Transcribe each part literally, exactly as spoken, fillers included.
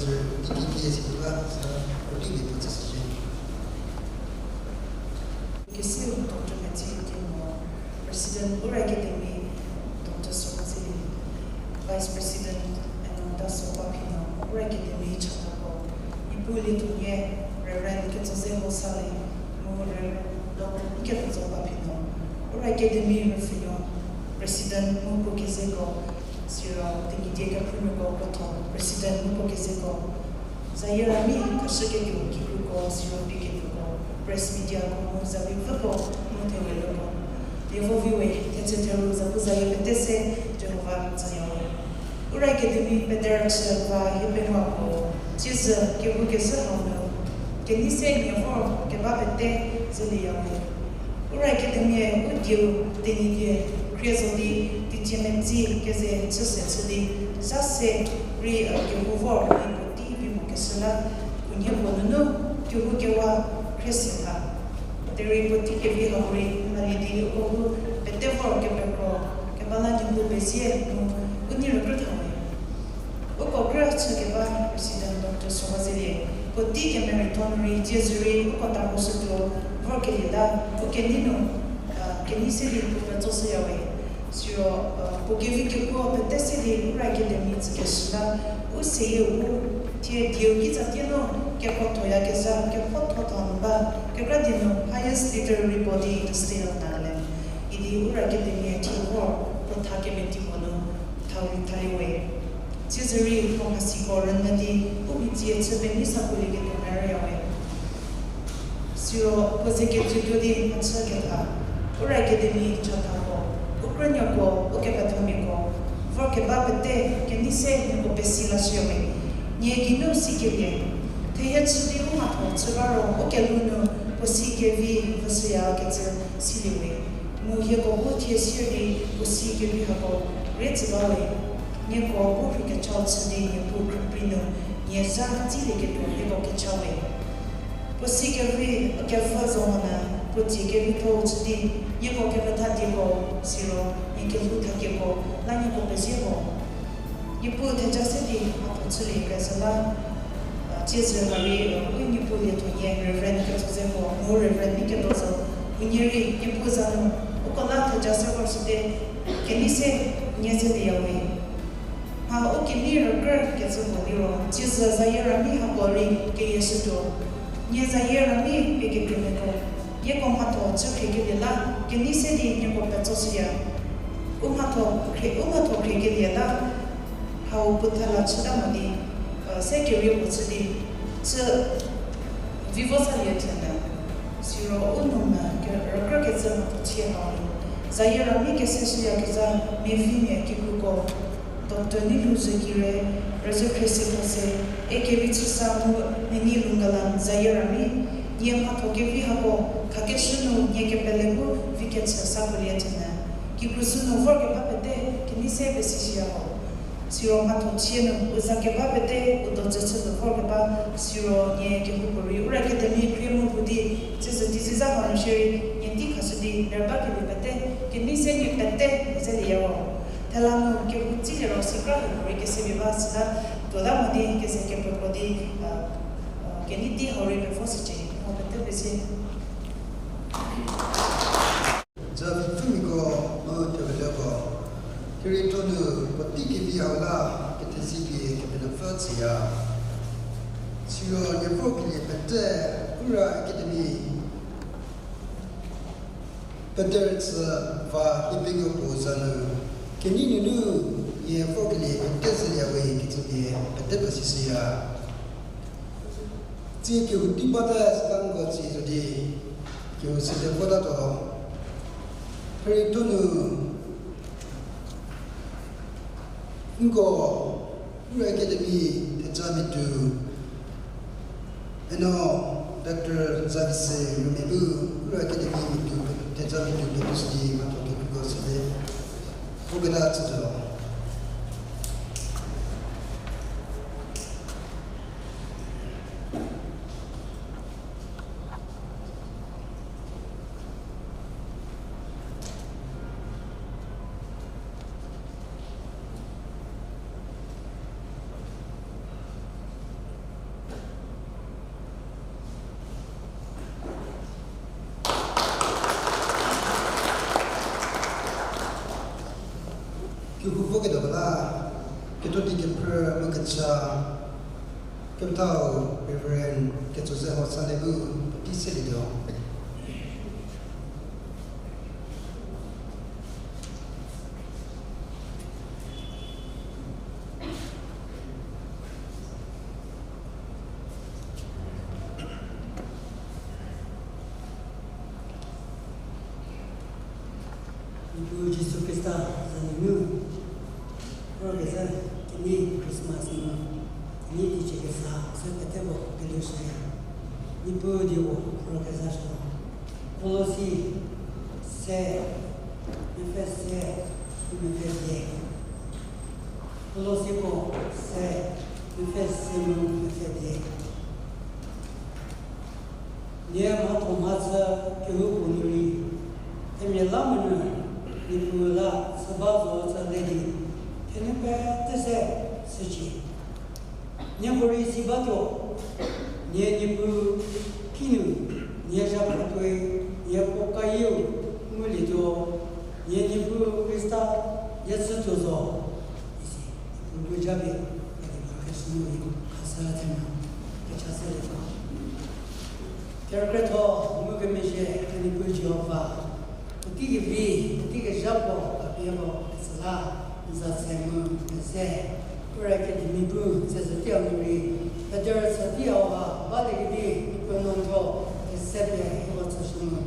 Kesi Doctor Metsi Kemo, President Ura Academy, Doctor Sokazeli, Vice President Enonta Sopapino, Ura Academy chatako, Niepuu liethonie, Reverend Ketsoze Hosali, mu Reverend Doctor Iketsozo Papino, Ura Academy rüpfhünuo, President mu puo kezeko, siro Tenyidie Kephrünuoko Krotho, President mu puo kezeko, zayie rami khashüketuo kikruko, siro pieketuoko, press mediako mu zavi pfüko mu theweluoko. Lievo viwe, thetse theru zapu zayie pete se Jihova tsayawe. Ura Academy pederüchü va hie pengou puo, tsiezhü kehoukezhü hau nu, kenei se nie vor keba pete zelieyawe. Ura Academy u dieu Tenyidie khrie zo di, teicie metsi keze chüse chü di, zha se rei kehou vor di puotei vi mokeshü la, unie puo nunu kehoukewa khrie se tha. Derei puotei kevi hau rei mhali di uko bu pete vor kepekro keba la Niepuu pezie mu u nei rükrü thawe. Uko krü chükeba President Doctor Sobazelie, puotei kemeretho nu rei tsiezhü rei uko tarhoshütuo vorkelie la, u kenei nu, kenei se di puo petsoshüyawe. Siro, puo kevi kekuo pete se di Ura Academy tsükeshü la, u seyie u, thie dieu kitsatie nu kekhothoyakezha, kekhotho tha nu ba, kekra di nu highest literary body in the state of Nagaland idi Ura Academy thie vor puo tha kemeti puo nu tha-, thalie we. Tsiezhü rei puo mhasiko rünyü di u mhitsie chü penei sakolieketuo merüyawe. Siro puo ze ketsütuo di mhachü ketha, Ura Academy chathako, u krünuoko, u kepethamiako, vorkeba pete kenei se nieko pesi lashüyawe. Nie geinu sikelie, thehie chü di u mhatho chü ba ro u kelhou nu puo si kevi vüshüyakecü siliewe. Mu hieko bu thie sier di puo si kevi hako rei tsü bawe. Nieko bu rhei kechau chü di Niepuu khrüprei nu nie zha tsilieketuo hieko kecha we. Puo si kevi kepfü zo monyü, puo tsie kevitho chü di nieko kepetha dieko, siro nie kelhou thakieko la nieko pezie ho. Niepuu theja se di mhatho chülie kezhü la, tsiezhü ha rei, u Niepuu liethonie Reverend Ketsozeko mu Reverend Mikedozo, unie rei Niepuu za nu uko la theja se vorshüte, kenei se nie zelieyawe. Mha u kenei rükrü kecü puo liro, tsiezhü zayie rami hako rei keyieshütuo. Nie zayie rami pie kekreimeko, nieko mhatho chü khriekelie la, kenei se di nieko petsoshüya. U mhatho khrie, u mhatho khriekelie la, hau puo thela chüta mo di, se kerie puo chü di, chü vivo salie thienyü. Siro u nou me ke-, rükrü kecü mhatho chie hau nu, zayie rami kese shüyakezha miavimia kikruko, Doctor Nilhou Zhükire, rüzhü khriesiko se, Ekevi Chüsa mu Nini Lungalan zayie rami, nie mhatho kevi hako khakeshü nu nie kepele bu vi kechü sakolie thienyü. Kikru sünu vorkeba pete kenei se pesishüya ho. Siro mhatho chie nu u za keba pete u dojü chütuo vorkeba, siro nie kehoupuorei Ura Academy khrie mu pu di, tsiezhü di ziza hanu shierei nie tei khashü di lerba kelie pete, kenei se nie pete zelieya ho. Thela nu kehou tsilie ro sikra houpuorei kesepie ba süla, tuota mo di keze kepekro di, kenei tei hau rei pevo shücie, hau pete pezie. Japfümiko mu thepeleko, kerietho nu puotei kevi hau la kethezie pie Kepenuopfü tsüya. Siro nie vorkelie pete Ura Academy pederüchü va hie pengou puo za nu, kenei nunu nie vorkelie pete zelieyawe kecü pie pete pesishüya. Tsie kehou tei bate süla nko tsie zo di, kehou sede votatuo. Kerietho nu, nko Ura Academy theja miatu, eno Doctor Zavise Rumia bu Ura Academy miatu, theja miatu petuo sidi mhatho kekuko sede voketa chütuo. Kehoupuo ketuo la, ketho di kephrü mu kecha, kemethau Reverend Ketsozeho Sale bu puotei selietuo. Niepuu Jisu Khrista za nunu, vorkezha kenei Christmas nu, kenei teicie kesa se peteko kelushüya. Niepuu dieu vorkezha shü. Kolosi se, mepfü se, mepfü die. Kolosiko se, mepfü se mu mepfü die. Nie mhatho mhachü kehoupuo nu rei, themia la monyü, Niepuu la chü ba zo chü le di, thenu pete se sücie. Nieko rei si batuo, nie Niepuu kinu, nie zhakhrotuoi, nie puo kayieu ngulietuo, nie Niepuu Khrista, nie chütuo zo, isi, Niepuu bu japie, Niepuu khrüshü nu rei, khashü themia, kechashülietuo. Kerükrietho ngukemezhie, Niepuu Jihova, puotei kevi, puotei kezha puo, khapie puo, süla, n za se mu, n se, Ura Academy bu, se züteiu nu rei, pederü züteiu ha, baliekevi, Niepuu no thuo, kese pie, hieko chüshü mu.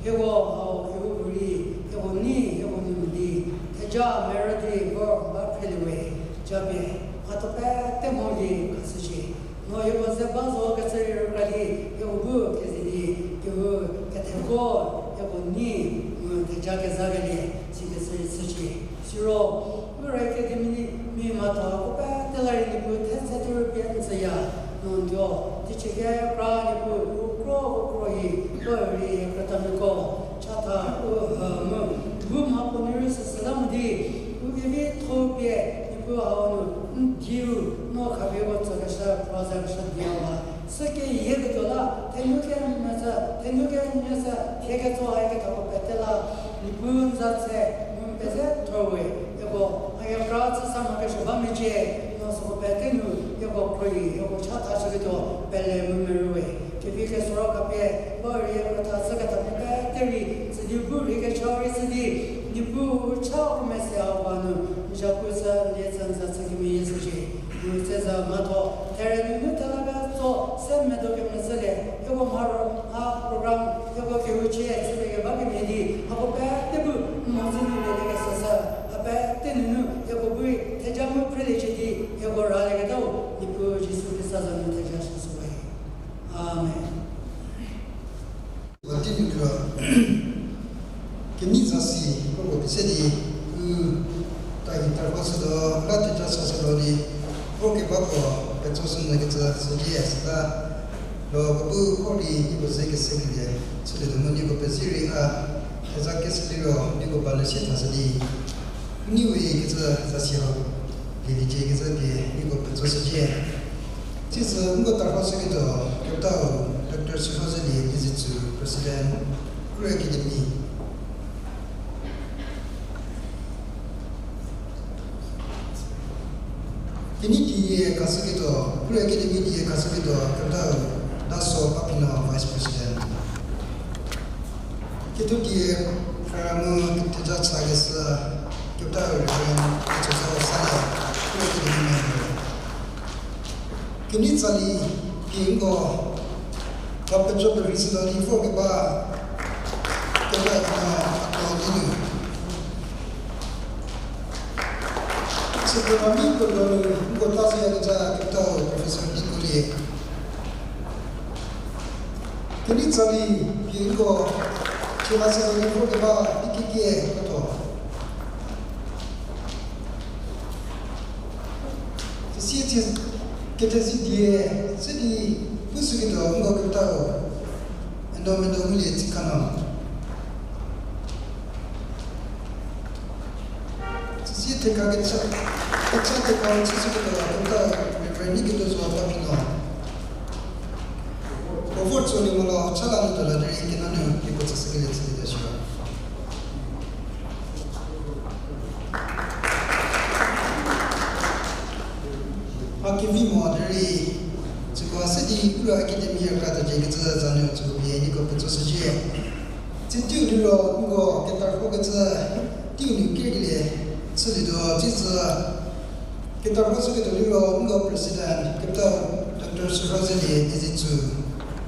Hieko hau, hieko bu rei, hieko nei, hieko nu di, theja merü di, vor, ba phrelie we, japie, mhatho pete mo di, khashücie. No hieko ze ba zo kecü rei rükra di, hieko bu keze di, kehou ketheko, hieko nei, mu theja kezakelie, sikecü rei chücie. Siro, Ura Academy mi mhatho ko pete la rei Niepuu thetse thurü pie n tsüya, no thuo, teicie kekra Niepuu, u kro u kro hi, ko rei krütamiko, chatha u, mu, bu mhapuo nu rei süsüla mo di, u kevi tho pie, Niepuu hau nu, n dieu, no khapie ko tsükeshü, prozakeshü dieu la, sükeyieketuo la, thenu kemetsü, thenu kemetsü, thie ketso ha kethako pete la, Niepuu n za tse, mu n peze thor we, hieko, a yakra chü sa mhakesuo ba mecie, no süko pete nu, hieko khrohi, hieko chathashüketuo, pele mu merü we. Kevi kesoro khapie, ba rei hieko tha süketha pete rei, tsü di bu rei kecha rei tsü di, Niepuu u cha u mese hau ba nu, n za pu sü, n lie tsü n za chü kemeyie shücie. Mu tseza mhatho, there nunu thela ketso, se medo kemezhülie, hieko mharo, a program, hieko kehouchie, chüpie keba kemhie di, hako pete bu, n mhodzü nu lieliekeshü sü, ha pete nunu, hieko bu rei, theja mu phreliecie di, hieko ralieketau, Niepuu Jisu Khrista za nu theja shüshü we. Amen. Puotei nu liro, kenei zasi, puo puo pie se di, u, ta guitar ko shütuo, la theja sa shütuo di, puo keba puo, petso shünyü kecü, südi, süla, lo, puo bu, ko di, nieko ze kesekelie, chülietuo mu nieko pezie rei a, theja kese liro, nieko ba le sie thashü di, niwe kecü zasi hau, lieliecie kecü pie, nieko petso shücie. Tsisü nko tarho shüketuo, kepethau, Doctor Sühazelie Izitsu, President, Ura Academy. Kenei die khashüketuo, Ura Academy die khashüketuo, kepethau, Daso Papino, Vice President. Ketho die, Faramo, theja chakeshü, kepethau Reverend Ketsozeho Sale, Ura Academy member. Kenei tsali, pie nko, ba pejo perhei shütuo di vor keba, keba ina ako ninu. Süperami puo donu, nko ta zeyakezha kepethau Professor Nikolie. Kenei tsali, pie nko, chie la se donu vor keba, ikiki, ketho. Süsie thie, kethezi die, se di, pushüketuo nko kepethau, Eno Medo Ngulie Tsikano. Süsie theka kecha, kecha theka chüshüketuo kepethau, Reverend Nikitozo Papino. Puo vor tsolie mo lo, cha la nu tuo la derei kenanu, keko chüshükelie chülieta shiro. vi mo derei, süko se di Ura Academy ya kra tsacie kecü za nu süko pie nieko petso shücie. Tsie teiu liro nko ketarho kecü teiu nu kerkelie chülietuo, tsie sü ketarho chüketuo liro nko president kepethau Doctor Sürhozelie Diezitsu.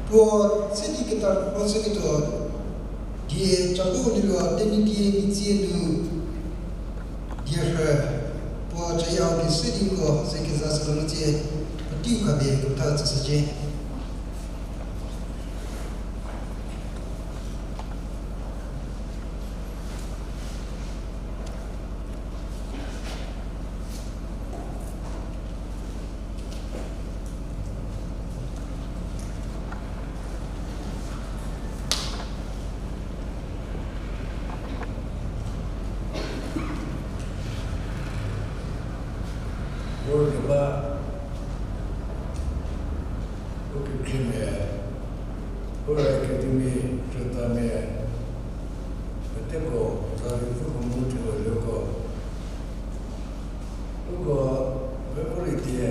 Puo se di ketarho chüketuo die cabo liro Tenyidie Mitsie nu die rhü, puo cayau pie se di nko ze keza sülonu tsie, puoteiu khapie kepethau tsüshücie. Vor keba, u kekhriemia, Ura Academy krütamia, peteko za di pfhüko mu thewalieko, uko, pekorei die,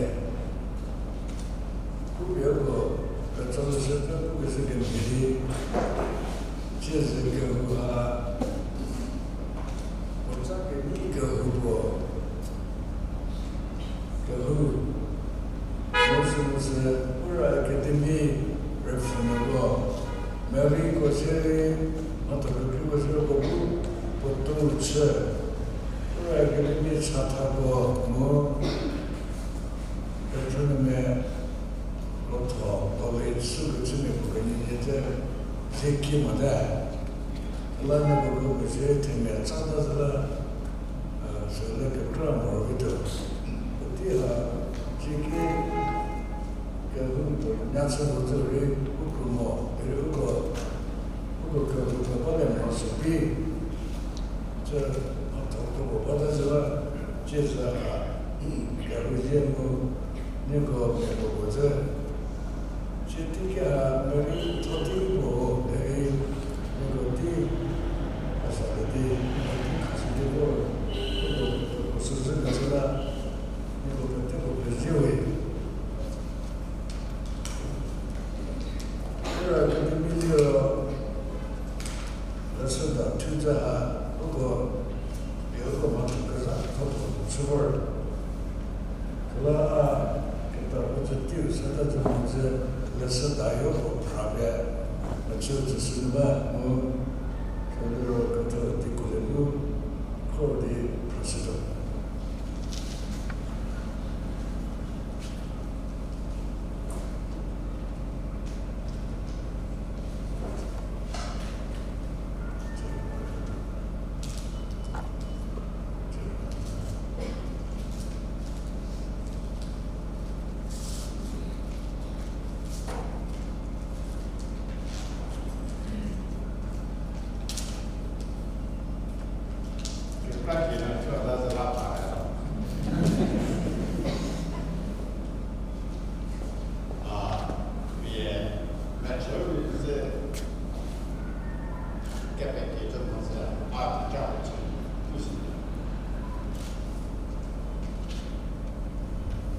pupie uko, petsou sü pekukeshü kemhie di, tsiezü kehou ha, puotsa kenyi kehou puo, kehou, mu sü mu sü, Ura Academy rüpfhünuoko, Maryko sierei, mhatho kekreiko sierei uko bu, puotou chü, Ura Academy chathako mu, kephrünuomia, krotho, college, sü kechümia puo kenyie cü, ze ki mote. Süla nieko kehou pezhie themia tsata züla, süle kekra moroketuo. Puotei ha, tsieki, kehou puo nyachü puo zü rei, u kru mo, derei uko, uko kehou puo balie morosuo ki, cü, mhatho kro puo bata züla, tsiezü ha, kehou zie mu, nieko miapuo puo zü, cie teiki ha, Mary tho tei puo, derei, nieko tei, kasa di, nieko tei khashü di vor, nieko puo süzhü kecü la, nieko peteko pezie we. Ura Academy liro, leshüda thu zü ha, uko, pie uko mhatho kezhatho puo chü vor. Süla a, ketarho cü teiu seta zü mhodzü, leshüda yo puo phra pie, mechü tsüshü nu ba mu, keliro ketho di kulie mu, khor di phrashütuo.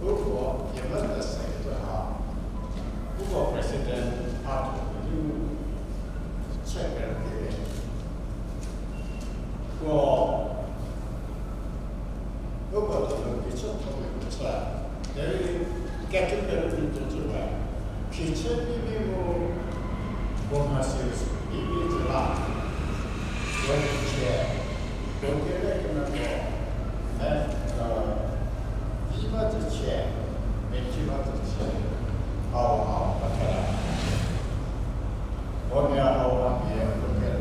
Uko yemeta se ketuo ha, uko president a thuo nu chü kerükrie. Uko, uko tuo nu kichü thomia puo chü, derei ketuo kerükrie tuo zü we, phichü mimi mu, puo mhasi mimi zü la, puo chie, puo kere kemeko, me, vi ba zü chie, meti ba zü chie, hau hau ba kela. Puo mia hau ha pie puo ke,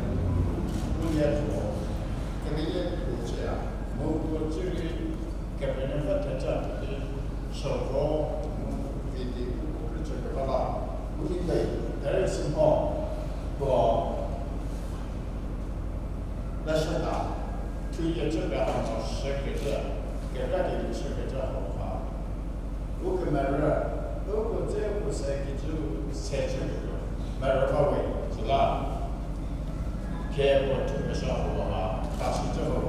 puo ye thuo, kemeyie puo chie, mu puo chü rei, Kepenuopfü theja di, shürho mu vi di u puo rüchü keba la, u nei pei, derei sü mho, puo, leshüda, thuyie chü pie hau no shükecü, kekra di shükecü hau ha. U kemerü, uko dze uko se kijü se chüketuo, merü ba we, süla. Khie puo thukeshü hau ha, ta shücü ho.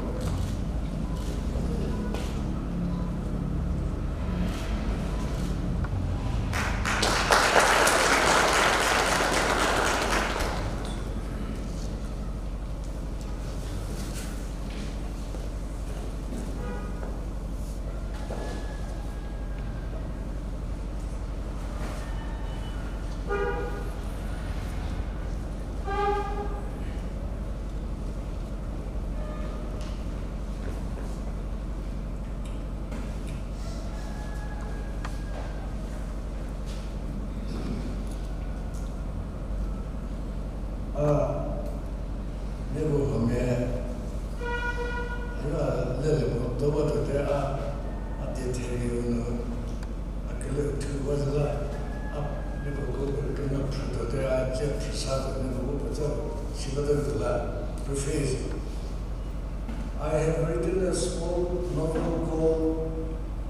Zoba tuote a, a die therieu nu, a kele thu ba zü la, a, nieko ko kena phrü tuote a, cie phrüsa tuo nieko ko pfü zo, si bate tuo la, preface. I have written a small novel called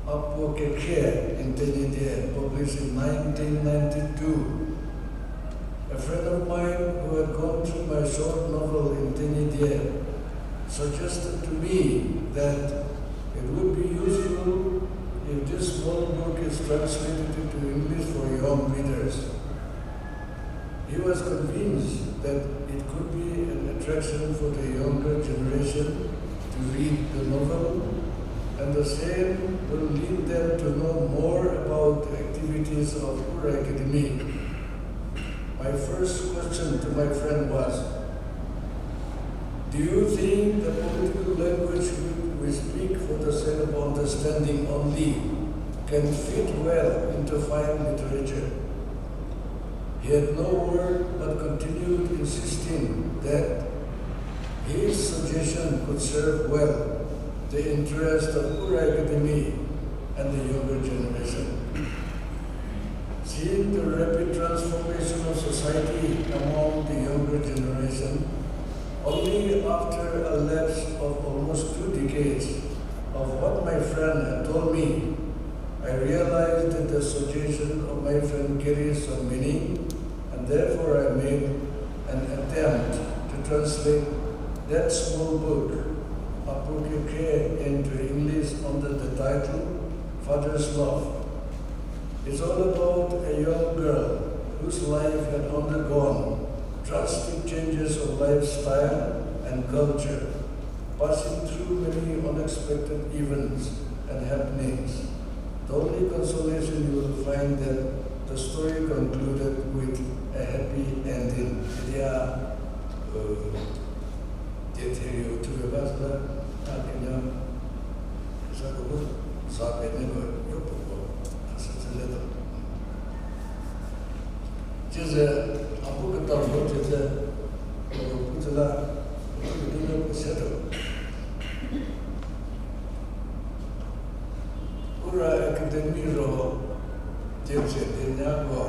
A Puo Kekhrie in Tenyidie, published in nineteen ninety-two. A friend of mine who had gone through my short novel in Tenyidie suggested to me that it would be useful if this small book is translated into English for young readers. He was convinced that it could be an attraction for the younger generation to read the novel, and the same will lead them to know more about the activities of Ura Academy. My first question to my friend was, "Do you think the political language we speak for the sake of understanding only can fit well into fine literature?" He had no word but continued insisting that his suggestion could serve well the interest of Ura Academy and the younger generation. Seeing the rapid transformation of society among the younger generation, only after a lapse of almost two decades of what my friend had told me, I realized that the suggestion of my friend carries some meaning, and therefore I made an attempt to translate that small book, A Puo Kekhrie, into English under the title Father's Love. It's all about a young girl whose life had undergone drastic changes of lifestyle and culture, passing through many unexpected events and happenings. The only consolation you will find that the story concluded with a happy ending. Idi a, uh, die therieu thu keba zü la, a kenya, sa ko bu, sa pe ne ko, yo puo ko, a sa zü le to. Tsieze, a bu keta ro tsieze, ko bu zü la, ko bu kedi ne ko se to. Ura Academy ro, tiezie dienya ko,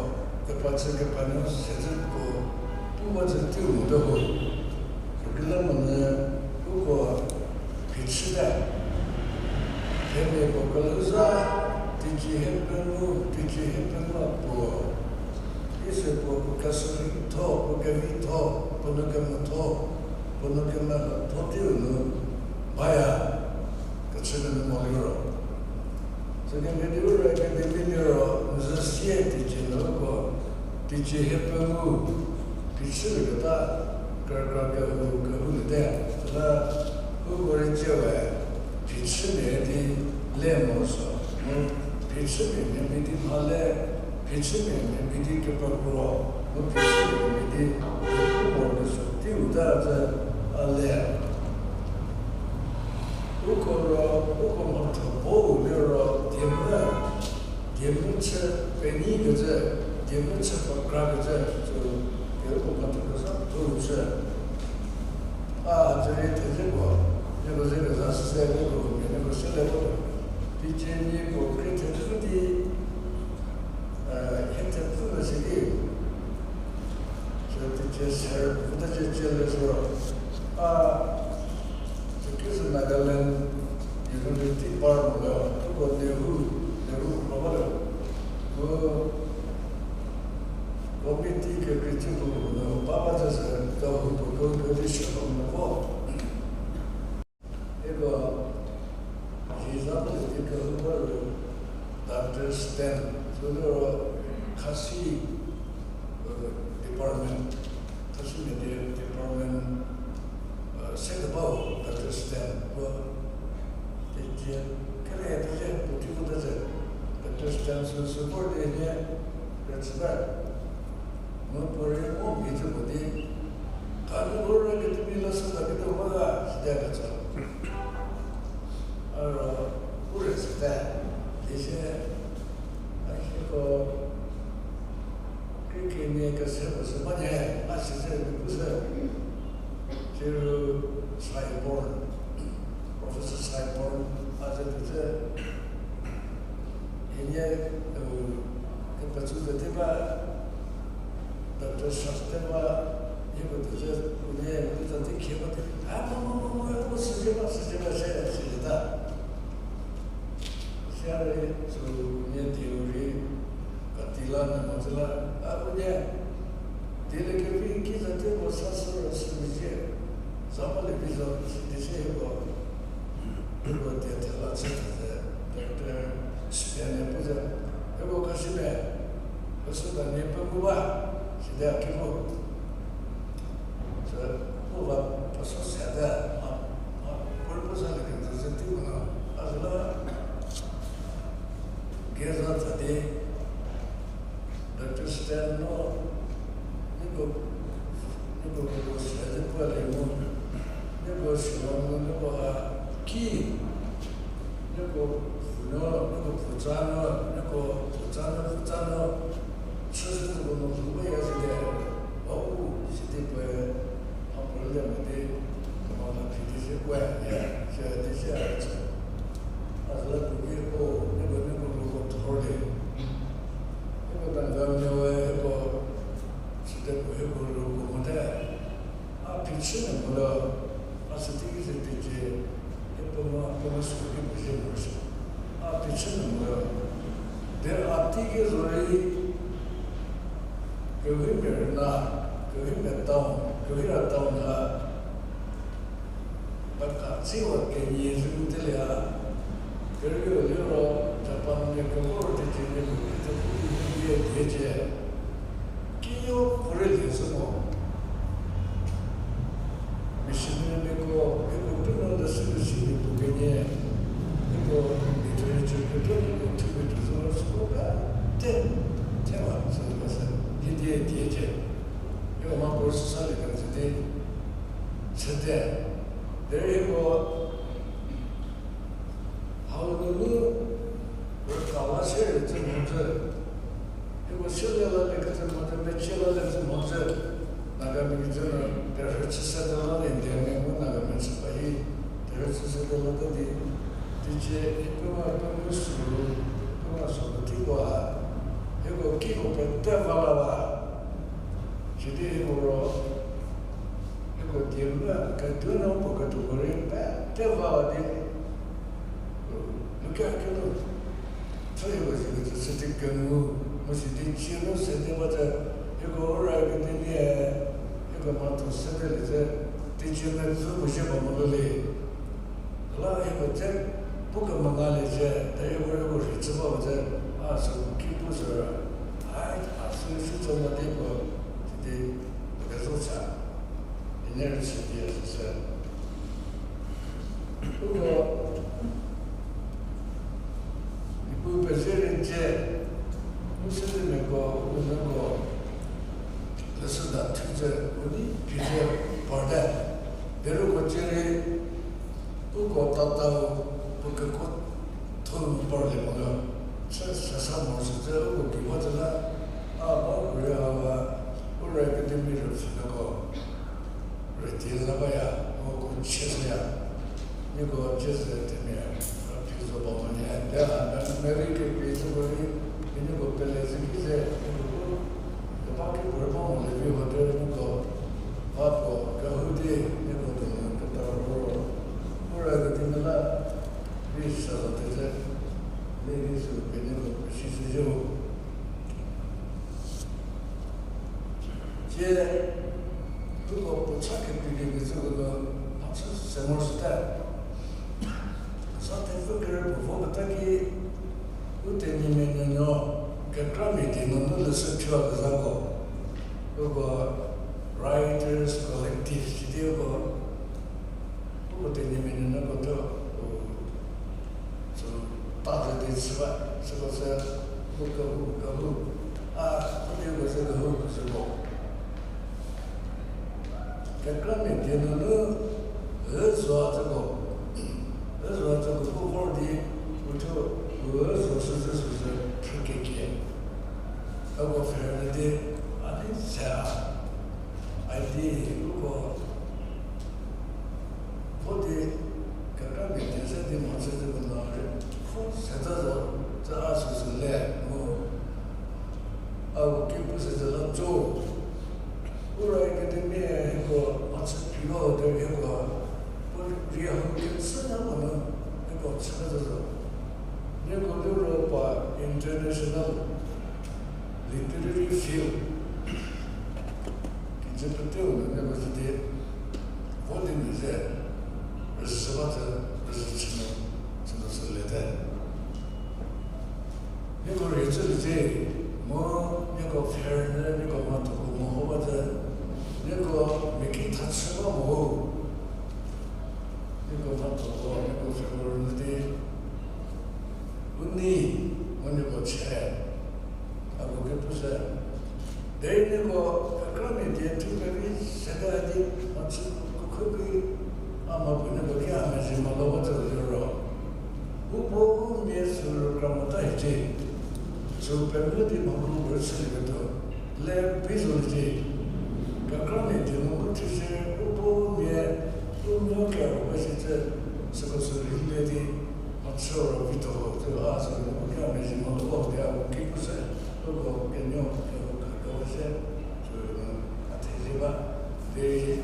kepa chü kepa nu sezü ko, pu ba zü teiu mote ho. Kekreilamonyü, uko phichüte. Themia puo kelhou zha, teicie hiepengou, teicie hiepengou puo. Ise puo, puo kesorei tho, puo kevi tho, puo nu kemetho, puo nu kemetho teiu nu baya, kechü kenyü mo liro. Sükemhie di Ura Academy liro, n zü sie teicie nu uko, teicie hiepengou, phichülieketa, kekra kehou kehouliete. Süla uko rei tsie we, phichümia di le mo so, mu phichümia mhie di mha le, phichümia mhie di kepekro, mu phichümia mhie di kepu morokesuo teiu ta zü a le. Uko ro, uko mhatho bou liro diemvü, diemvü chü penyi kecü, diemvü chü pekra kecü, sü, diemvü mhatho kesa pu chü. A, cürei thezeko, nieko ze keza süse, nieko mia nieko se le vo. Teicie nieko krie thepfü di, eh, hie thepfü le sidi. Sü teicie ser, puta cie cie le sü. A, sükisü Nagaland University par mo le, uko Nehru, Nehru ko ba le. Mu committee kekreicüko nu ba ba zü sü, kehoupuo ko kedi shüko mo vo. Eko, zi za bu di kehou ba ro, Doctor Stan, sü liro Khasi, uh, department, Khasi Media department, uh, se kebau Doctor Stan, ko, teicie, kere teicie, puotei puo teicie, Doctor Stan sü, sü vor di nie, rütsü ba. Mu puorei mo mhie cü puo di, kanu Ura Academy la sü ta kituo ba ga, sita kecü. A ro, u rütsüte, di sie, a hieko, krie kenie kese puo sü ba nie, a sise di pu sü. Siro Cyborn, Professor Cyborn, Süko di ba, Doctor Sasteva, nieko tuo ze, unie, unie tuo di khie ba di, a, mo, mo, mo, mo, mo, süsie ba, süsie ba, se, silieta. Siarei, süu nie dieu rei, kati la, na mo zü la, a, unie, dieliekevi ki za di mo sa sü ro sü mezhie, za ba lievi zo, sidi se hieko, hieko die thela chü theze, Doctor Sasteva pu ze, hieko khashüme, Üsüda nie pengou ba, sidi a ki pu. Sü, u va peso sede, a, a, purpose a le kenjü sü tei mona, a zü la, geiza tsa di, Doctor Stan no, nieko, nieko koko sede puo le mu, nieko siro mu, nieko a ki, nieko pfunuo, nieko pfutsanuo, nieko pfutsanuo, pfutsanuo, chüsü nieko no lhou baya sidi, au, sidi puoe, a puo le mo di, kemela phi di se puoe, ya, se di se a chü. A zü la puo ki, o, nieko, nieko roko thor di. Hieko Tanzania we, hieko, sidi puo hieko roko mote. A phichü nu mo lo, a sü teiki se teicie, hieko ma, hieko ma sü ki puo zie morosuo. A phichü nu mo lo, de a teiki zo rei, Kewhimia rüna, Kewhimia town, Kewhira town ha, baka tsiwa kenie zü ngutelie a, kerieu liro Japanmia kevor teicie nie puo kete puo ki die diecie. Kiyo puorei lie sü mo. Missionarymiako, hieko pie no leshü kesi mia puo kenie, hieko literature kekra hieko thuketuo zo süko pete thewa süko sü, die die diecie. Hieko mha puo süsa lie kenjü di, chüte. Derei hieko, hau nunu rüka la se rei tsü mhodzü. Hieko silie la le kecü mhodzü, mecie la le tsü mhodzü. Nagamia kecü nu terhü chü sede la le Indiamia mu Nagamia chü ba hi terhü chü sede lata di. Teicie, hieko ma hieko mu sü, hieko ma sü teiko ha, hieko kiko pete va la ba. Sidi hieko ro, hieko die nu ketuo nu puo ketuoko rei pete va la di. Luka kenu, pfü hieko sikecü sidi kengu, mu sidi cie nu sede ba tse, hieko ura kedi nie, hieko mhatho sede lie tse, teicie mepfü puo sie ba mo lo le. La hieko tse, pu kemengalie tse, derei hieko hieko rhei chü ba tse, a sü ki pu sü ra, a, a sü si tso mo di puo, sidi, puo kezo cha, energy di a sü se. Uko, Niepuu pezie rei cie, mu sidi miako, u nuko, leshüda thu tse, u di phi tse, parte. Derei uko cie rei, uko tatau, puo kekuotho nu parlie mo lo. Sü, sesa morosuo tse, uko gei ba tse la, a ba u rei hawa, Ura Academy rüpfhünuoko rüdi za baya, mu uko chie shüya. Nieko cie ze themia, a phi zo ba mo nie, de a, a, meri kekrei züko rei, nieko pele zü ki ze, nieko bu, keba ki puorei ba mo le vi hotel nieko, ba puo, kehou di, nieko donu keta ro ro. Ura Academy la, vi sa zo te ze, le vi sü pie nieko pesi zü zhie ho. Tie, uko puo cha kekrei kecüko nu, mhachü se morosuote. Sa thepfü kerü puo vo keta ki, u Tenyimia nuonuo, kekramia die nunu leshü thuakezhako. Uko Writers Collective sidi uko, uko Tenyimia nuonuoko thuo, u, sü, ta zü di chü ba, süko sü, u kehou, kehou, a, u die uko sü kehou, süko. Kekramia die nunu, e zoa züko, e zoa züko bu vor di, u thuo, u e zo shü zü süsü, phrü kekie. Uko pfhe rünyü di, a di se a, a di, uko, vo di, kekramia die se di mhachü züko nu rei, vo seta zo, tsa a süsü le, mu, zo. Ura Academy hieko mhachü phi ba derei hieko, puo rie hau kecü nyü mo nu, hieko chü zo. Nieko liro pa international literary field kijü peteu nu nieko zhü di, vo di nu ze, rüzhü ba zhü, rüzhü chü nu, chü nu sü lete. Nieko rie chüliecie, mu nieko pfhe nyü, nieko mhathoko meho ba zhü, nieko mia ki thachü ba mo. Nieko mhathoko, nieko pfhe rünyü di, u nei, mu nieko chü, a bu kepu se. Derei nieko kekramia die thu pevi seta di, mhachü kekhuki, a mha puo nieko ki a mezhie molo ba zhü liro, u bo u mia sü rükra mota hiecie, sü pemvü di mha bu rüchülieketuo le bi zoliecie. Kekramia die nu u thise u bo u mia, u mia kero ba sicü, süko sü rheilie di, mhachü ro vituo ho, sü a sü nu u ki a mezhie molo ba di a bu kepu se, uko kenuo, uko kekra se, sü nu a thezie ba, derei,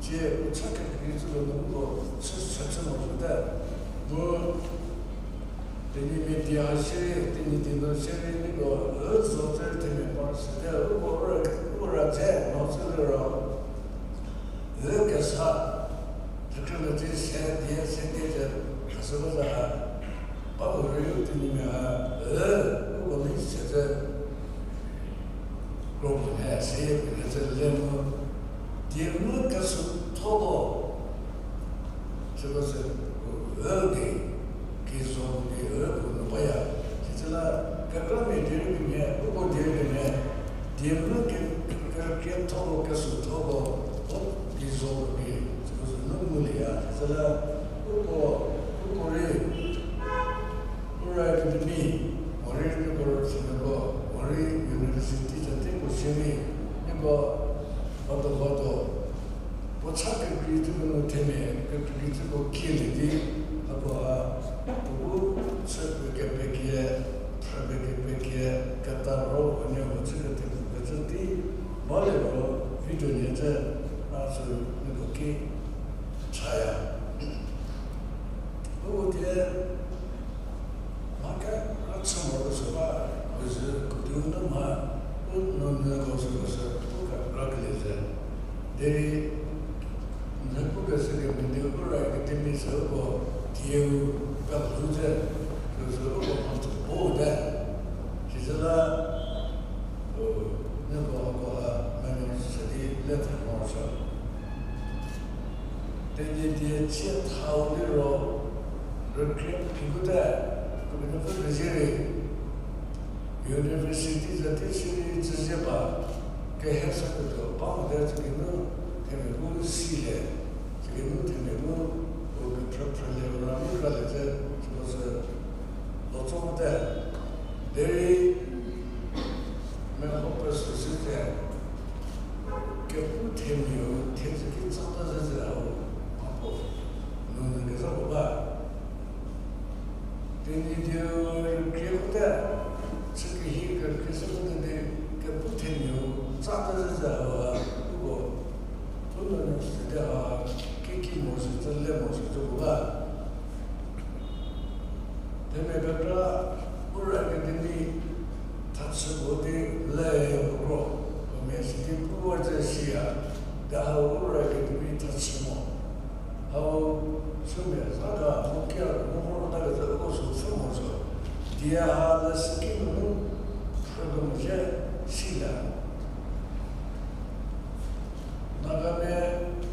tsie u cha kekreikecüko nu uko chü, chü, chü morosuote. Mu, Tenyimia die ha shierei, Tenyidie nu shierei, nieko, u zo tse themia par sete, uko, u ra, u ra dze, no chü liro, u kesa, kekreimia tse se die, se die ze, khashü ba za, ba u rei u Tenyimia ha, u, uko nei se tse, kro puo nhie seyie puo nhie tse le mu, die mu kesütho ko, süko sü, u, u di, kizo di, u, u nu baya, sicü la, kekramia die rei kemhie, uko die rei kemhie, die mu ke, ke, ke, kethoko, kesüthoko, u, kizo di, süko sü nu ngulieya, sicü la, uko, uko rei, Ura Academy, morei nieko rüpfhünuoko, morei university za tei puo shierei, nieko, vato vato, puo cha kekreikecüko nu themia, kekreikecüko kielie di, hako ha, puo bu, chü pekepekie, phrü pekepekie, keta ro, unie mhachü kethepu kecü tei, baliro, video nhie tse, a sü nieko ki, chaya. U thie, mha kekra chü morosuo ba, u zhü kudiu nu mha, u nunyüko süko sü, u kekra kelie ze. Derei, n pukeshü kemhie di Ura Academy sü uko, dieu, pelhou ze, süsü uko mhatho puo te. Sizü la, u, nieko hako ha, menuo se di le tha morosuo. Tenyidie cie thau liro, rükrie phikote, kemhie pfü pezie rei, university za tei shierei tsüzie ba, kehe saketuo ba mote tsükinu, themia bu silie, tsükinu themia bu, u kephrüphrülie ra mu ralie tse, süko sü, lotso mote, derei, meho pesü site, kepu themiau thiedzü ki tsata zezü hau, mhapuo, nunu kezha puo ba. Tenyidieu rükrie kote, chü kehi kekreikecü kote di, kepu themiau tsata zezü hau ha, uko, u nunu site ha, kiki morosuo cü le morosuo cü puo ba. Themia kekra, Ura Academy, thachü puo di le kro, puo mia sidi pu vor zü siya, te hau Ura Academy thachü mo. Hau, sümia zha ga, mo kia, mo vortakecü uko sü pfhü morosuo. Dia ha leshüki nunu, phrüko mo zhie, siya. Nagamia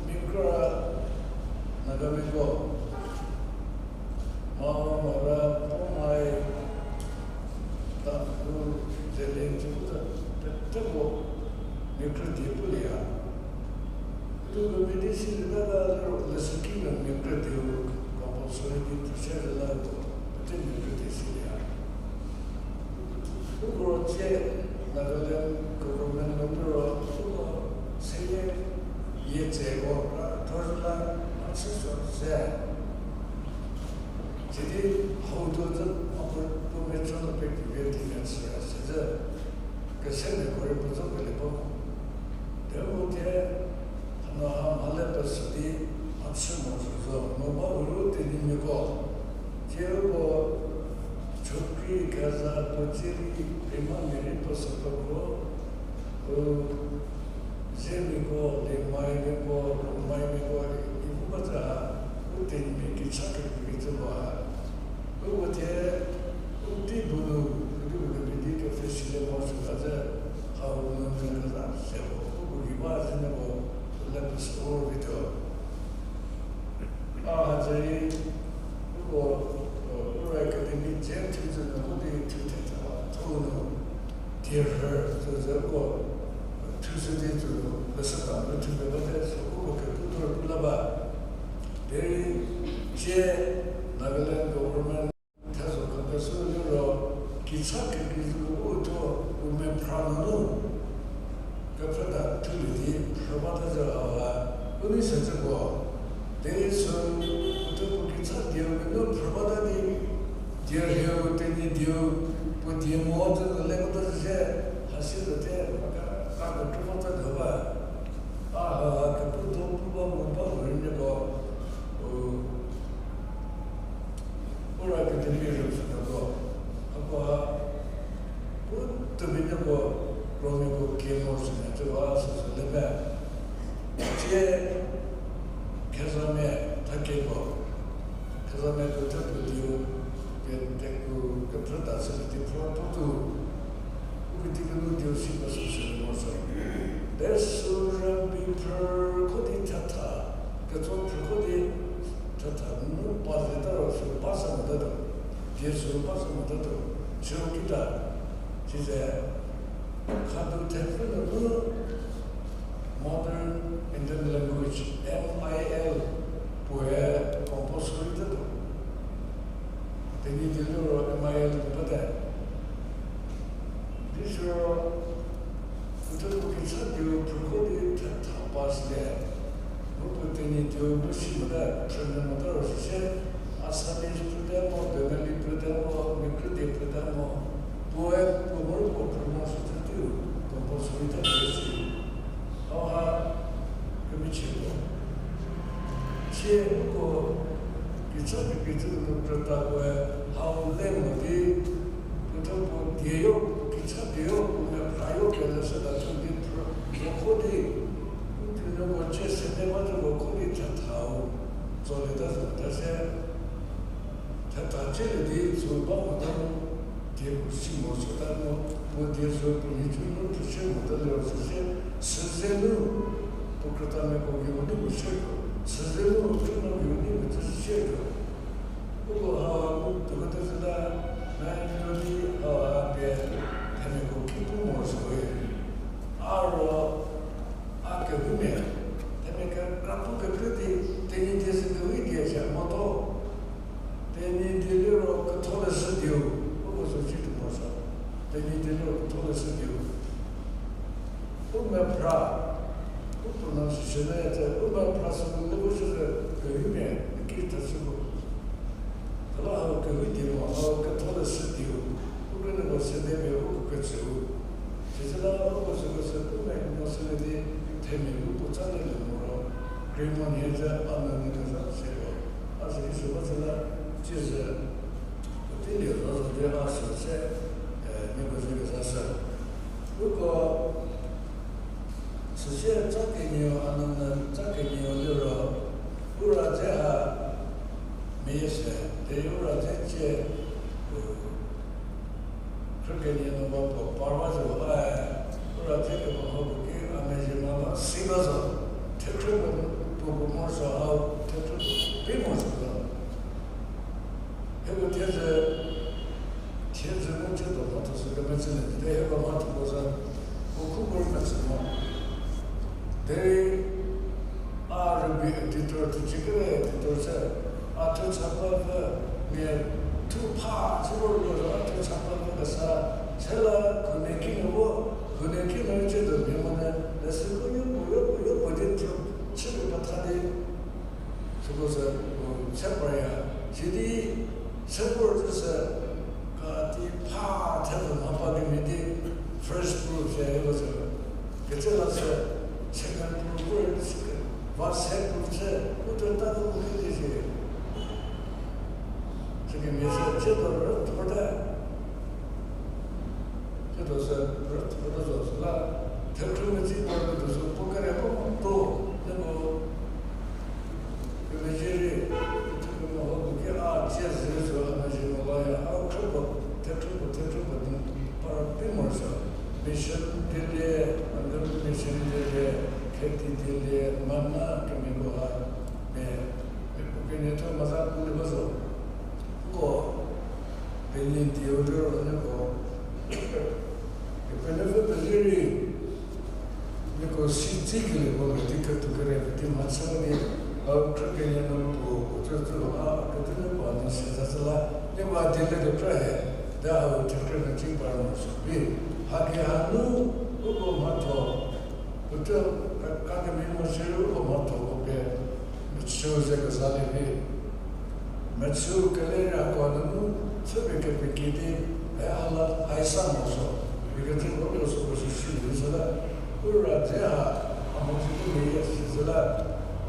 mia kra, Nagamiako, Mao, Mara, Poumai, Tangkhul, Zeliang, Chüpouca, peteko mia kra die pulieya. Tuo community silieta la liro leshüki nu mia kra dieu compulsory di tuo shie la tuo, pete mia kra die silieya. Uko ro tsie Nagaland government nu liro uko seyie yietseko ra thor la a chü so se. Sidi hau tuo zü mhapuo puo mecü nu pekipe di mia chüya sizü. Kesemiako rei puo zo kelie ba mo. Derei mo thie, hanu ha mhale pesü di, mhachü mo zo zo, mo ba uru Tenyimiako. Thie uko, Chokri, Gaza, Puotsierei, Rimamia rei pesü pekro, u, Zemiako, Limaimiako, Romaimiako, ipu ba zü ha, u Tenyimia kicha kekrei kecü ba ha. Uko thie, u tei bu nu, kedipuo nu mia di kepfhü silie mo sü ba zü, hau nu mia keza se mo, uko gei ba zü nieko, le pesü vor vituo. A hadzü rei, uko, Ura Academy dze thuzü nu, u di thu thetha, thu nu, die rhü, zü zü uko, thushü di zü nu, pesü ta nu thu pie bate, süko uko kepu thor pu la ba. Derei, tie, Nagaland government, thezho khapeshü liro, kicha kekrei zü u thuo, u mephra nunu, kephrüta thulie di, phrü bata zü hau ha, u nei se zü puo. Derei sü, u thuo puo kicha dieu nunu phrü bata di, die rhiu Tenyidie, puo die mo zü nu le kota zü se, hasi zü te, ka, ka kekra bata zü ba. A hau ha kepu thuo pu ba mo ba mo rei nieko, u, Ura Academy rei pfhünuoko, hako ha, u tübinieko, Romiako kemo sünyü cü ba süsü le me. Tie, Khezamia, thakieko, Khezamia puo the puo dieu, pie teku kephrüta sü di phrü puotou, u kiti kenu dieu si ba süsü le mo sü. Te sü rübei phrü kho di thetha, ketso phrü kho di thetha nu pa zeta ro sü ba sa motatuo, die sü ba sa motatuo, siro kita, size, khadu thepfü nunu Modern Indian Language, M I L, puoe compulsory tetuo. Tenyidie liro M I L nu bate. Di siro, uthuo puo kicha dieu phrüko di thetha pass le. Mu puo Tenyidieu bu si mota, phrünyü mota ro süsie, Assamese phrüta mo, Bengali phrüta mo, Mikrüdie phrüta mo, puoe puo moro puo phrü mo sütsu tiu, compulsory ta pie si. Hau ha, kemichie puo. Thie uko, kicha kekreicü nu krütakoe, hau le mo di, puothuo puo dieyo, puo kicha dieyo, puo mephrayo kele süta chü di phrü, puo kho di, u tunuoko chie sede ba züko kho di thethau, tsolieta züta se, thetha chielie di sü ba mota mu, die puo si mo süta mu, puo die sü puo nhicu nu phrüshie mota liro süsie, süze nu, puo krütamiako gei u nei puo shietuo, süze nu, u krünuo gei u nei puo tsü shietuo. Uko ha u tuoketa züta, nineteen twenty ha pie themiako ki pu morosuowe. A ro, a kehoumia, themia kekra pu kekrü di, Tenyidie sü kehou die zha motuo. Tenyidie liro ketholeshü dieu, uko sü si tuo morosuo. Tenyidie liro ketholeshü dieu. U mephra, u pronunciation-e tse, u mephra sü nu le bu shüzhü kehoumia, ki theshü bu. Süla hau kehou die mo, hau ketholeshü dieu, u krünuoko sede pie u ketsüu. Sisüla uko süko sü u menuo sülie di, themia u puo tsalie le moro, Green Mountain-e tse a nu nu kezha se ko. A sü ki sü ba süla, tsiezhü, puotei lie zo zo di a sü se, e, nieko ze kezha sü. Uko, süsie tsa kenieu, a nu nu tsa kenieu liro, ura dze ha, meyie se, derei ura dze cie, u, khrü kenie nu ba puo par ba zo ba, ura dze kemo hau puo ki a mezhie ma ba si ba zo, thekhrü puo nu puo puo morosuo hau, thekhrü pei morosuo zo. Hieko thiedzü, thiedzü mu chüdo mhatho sü kemetsülie di, hieko mhathoko za, u khu bu metsü mo. Derei, a rübei editor, thuciekere editor se, a thuo chapfü, mia thu pha chü ro ro a thuo chapfü kesa, sela khunhie kinu vo, khunhie kinu chüdo mhie monyü, leshüko yopuo, yopuo, yopuo di thu chüpie petha di, süko sü, u, se parya, sidi, se vor zü sü, ka di pha thezho mha pa kemhie di, First proof se hilo se. Kecü la se second proof, second, va se proof se, u tuo ta ko ke di se. Sükemhie se, tsiedo rüthorte. Tsiedo se, rüthorte zo süla, thekhrü mezi do rüdu zo, pu kere pu mo to, lemo. Kemezhie rei, thekhrü mo ho bu ki a tsie zhü zo, a mezhie mo la ya, a khrübo, thekhrübo, thekhrübo di, para pi morosuo. Mission dilie, under mission dilie, khedi dilie, mana kemiko ha, me, me pu kenie tho maza pu li ba zo. Ko, peni di order ne ko. Kepenuopfü pezie rei, nieko si tsikelie ko meti ketuo kere peti mhachü di, hau khrü kenie nu puo, puo tsü tsü a, ketuo nu puo nu se za tsü la, nieko a dilie kekra he, de hau thekhrü nu ching par nu sü bi, haki hanu, uko mhatho, puo tsü ka, ka kemhie mo shierei uko mhatho ko pie, mechü ze kezalie vi. Mechü kele rako nunu, chüpie kepeki di, e hala haisa mo zo, ikecü ko pie süko sü shi di zü la, u ra dze ha, a mo zi pu meyie si zü la,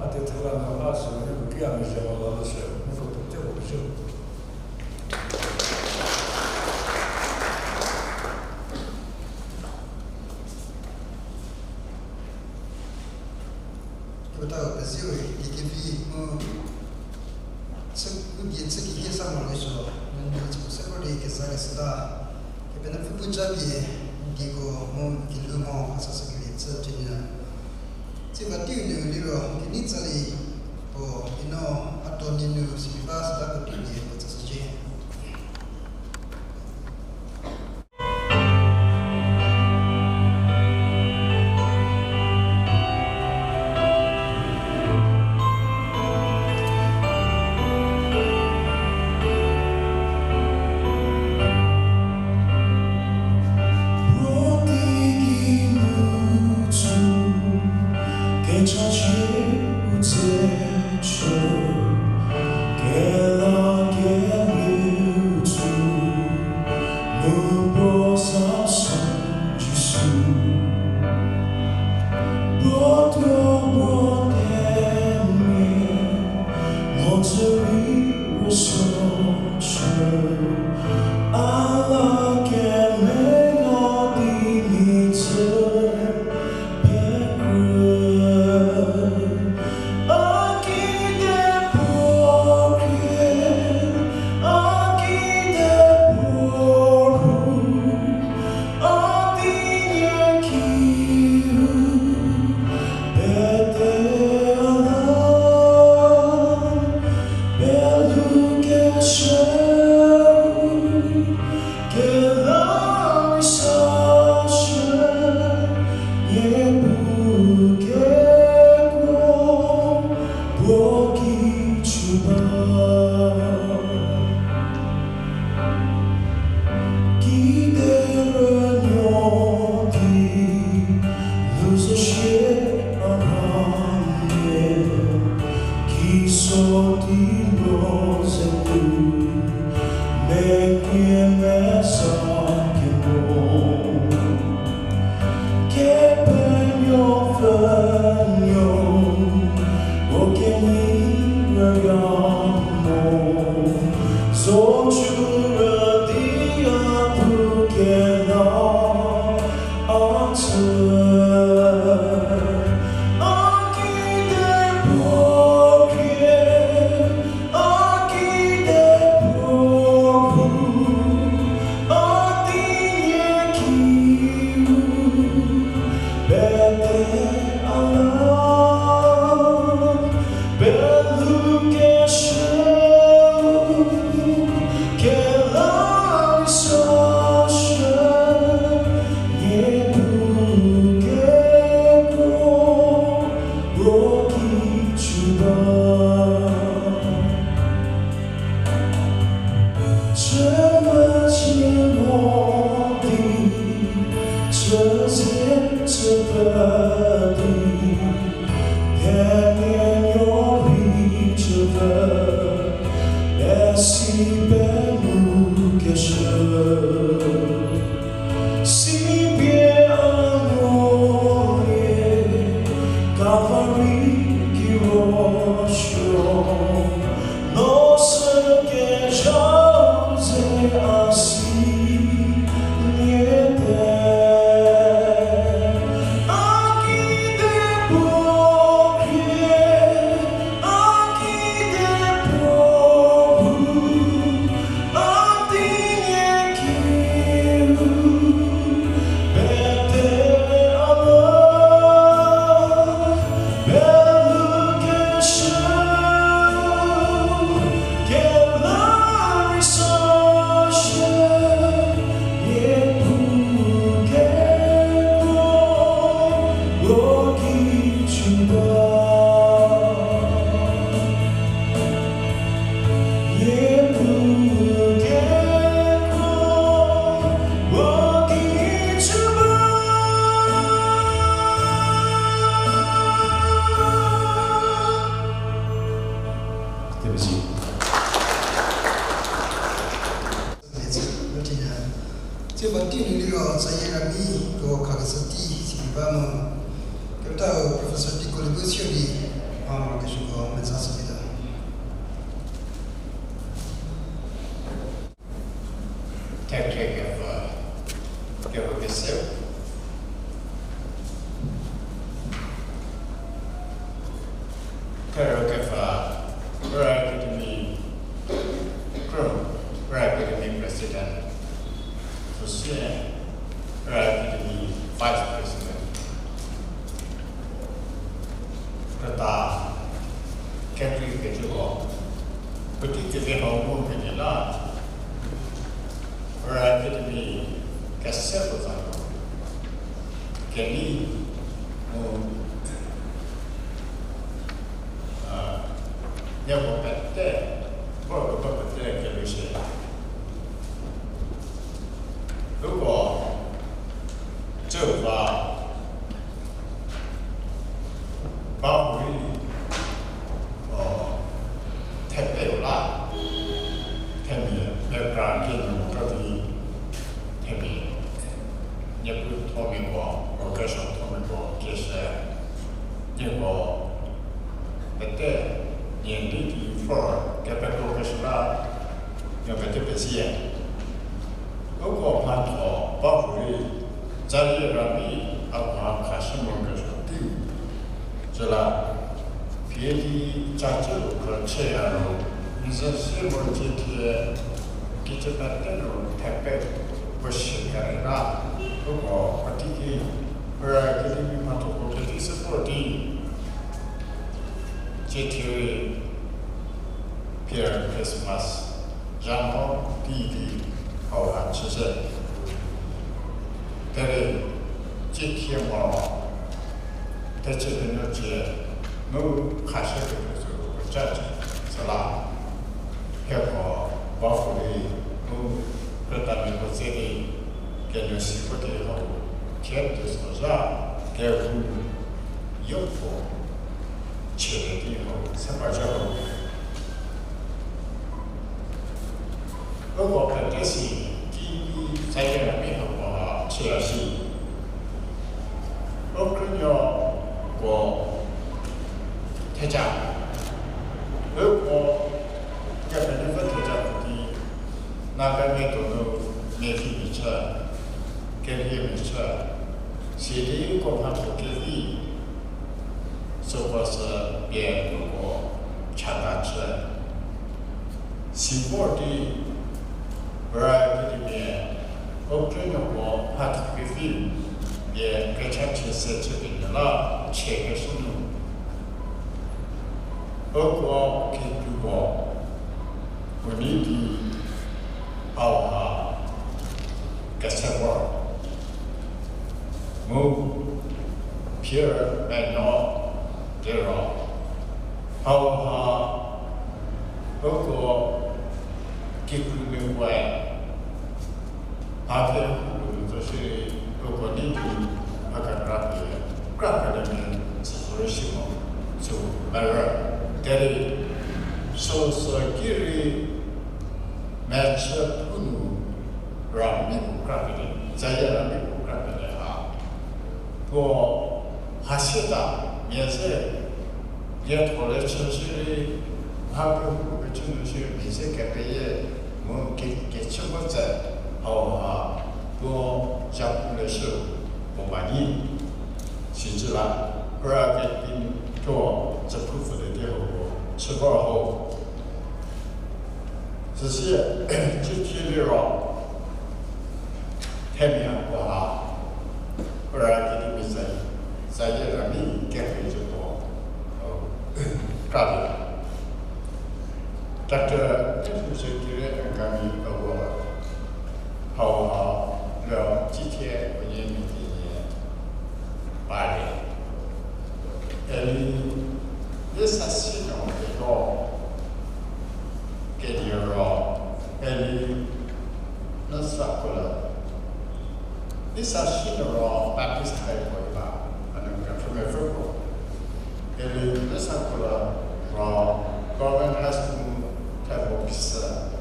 a di thela nu a sü nieko ki a mezhie mo la la shü, nieko pete ko pezhie. Kepethau pezie we, kekevi mu, chü, u die chü kehie sa mo le zo, nunu chüko se vor di keza keshüta, Kepenuopfü bu japie, n dieko mu n kelu mo a sasü kelie chü tuonyü. Tsie va teiu nu liro, kenei tsali, puo, ino, a tuo ninu, sipie ba süta ko teiu die, puo tsüshücie. Siba tei nu liro Zayie Rami ko khakeshü tei sibi ba mu, kepethau Professor Tiko Libu Sioli, a morokesuoko meza shülieta. Thekre kepfü, kehou keseu. Thero kepfü, Ura Academy, Kro, Ura Academy President, süsie, Ura Academy Vice President. Krüta, kekreikecüko, puotei keze hau mu kenie la, Ura Academy keseko za nu kenei mu, a, nieko pete, vor keba pete kelushie. Uko, cüu va, ba hurei, o, thepeu la, themia, mekra kinu kra di, themia, Niepuu thomiako, vocation thomiako, kese, nieko, pete, nie di di for, kepekro keshü la, nie pete pezie. Uko mhatho ba hurei, Zayie Rami, a mha khashü morokesuo tei. Süla, phie di cacü khrü chüya ro, n ze sie morokesuo thie, kicü pete nu thepe puo shü kere la, uko puotei ki, Ura Academy mhathoko kedi support di, cie thie rei, Pierre Christmas, zha mo tei di hauha chüzhü. Derei, cie thie moro, thechü penuo cie, mu khashü kekreisü puo ca cie, süla, hieko, ba hurei, mu, krütamiako ze di, kenuo si vo di hau, thie di so zha, kehou, yopuo, chie di hau, se pa zha hau. Uko pete si, ki, Zayie Rami hako ha chüya shi. U krünuoko theja. Uko Kepenuopfü theja puo di, Nagamia donu mevimia chü, keriemia chü, sidi uko mhatho kevi, süko sü pie uko chata chü. Si vor di, Ura Academy, u krünuoko mhatho kevi, pie kecha chü se chü kenie la, chie keshü nu. Uko kikruko, u nei di, hauha, kese vor. Mu, phie menuo, liro, hauha, uko kikru nu we, mha pie huo nu zo shierei, uko nei di, mha kekra pie, kra kele mia, süsü rei shi mo, sü merü, derei, süsü ki rei, mechü pu nu, Rami puo kra kele, Zayie Rami puo kra kele ha. Puo hasieta, mia ze, lietho le chü shierei, mha kehoupuo kecü nu shierei mia ze kepeyie, mu ke-, kechü vo tse, hauha, puo zapu leshü, puo ba nyi. Sicü la, Ura Academy thuo, zapu pfülie di hau, chü vor hau. Süsie, cithie liro, themia puo ha, Ura Academy Zayie, Zayie Rami kekreicüko, kra di. Doctor Tetusekire Ngami Award, hau ha, liro cithie unie meti nie, ba lie. Eli, lisa si no keto, kedi ro, eli, nasa kula. Lisa si no ro Baptist High School ba, anu ka pfü mepfü ko. Eli, nasa kula ro Government High School thebo kisa.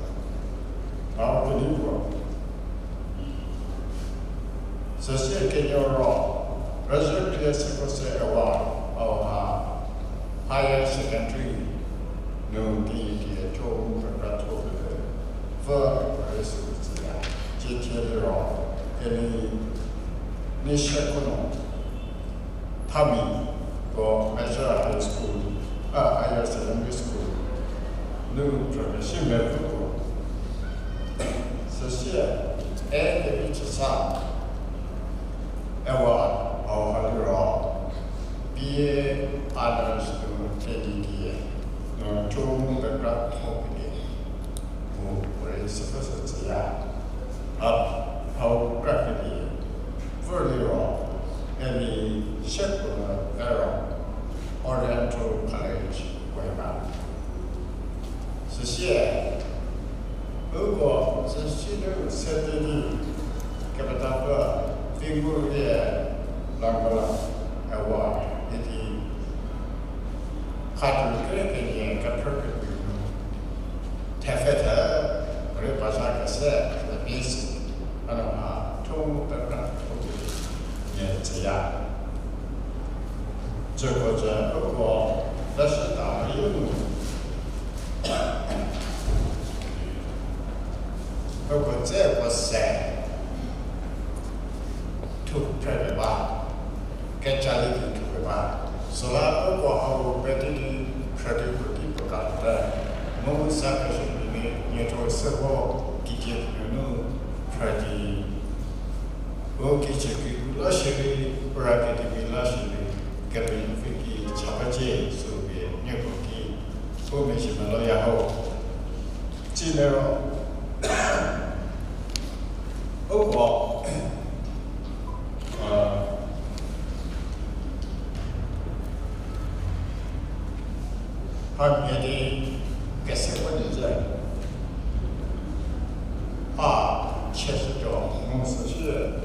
Ba ro kedi ro. Süsie kenieu ro, rüzhü krie süko se ewa, hauha, higher secondary nu di die cho mu kekra tho pele, pfü rei süko tsüya, cie cie liro, eni, ni sheko nu, Thami, ko Mezhü High School, a, Higher Secondary School, nu phrüpie si mepfü puo. Süsie, e kevi chüsa, ewa, hauha liro, B A Honours nu kedi die, nu cho mu kekra tho pele, mu puorei süpfü sü tsüya. A, hau kra kedi, pfü liro, eni sheko nu vero, Oriental College, Kohima. Süsie, uko süsie nu se di di, kepethapfü, Pingulie Langala, ewa, idi, khadu kere kenie kephrü kepui nu, thepfhe the, rei bazha kese, the basic, ano ha, thu pekra thu nie tsüya. Tsüko tsü uko, leshüda meyie nu, uko tseko se, thu phrüpie ba, kecali di thupie ba. Süla uko hau pete di phrü di puo di puo kate, mu sa kezhü pie nie tho süko kitiekinu phrü di, u kichüki la shierei, Ura Academy la shierei, Kepenuopfü ki chapecie sü pie nieko ki, u mezhie meloya ho. Tsi liro, uko, a, hamhie di kese puo nyü zhü. A, cheshütuo mu süsie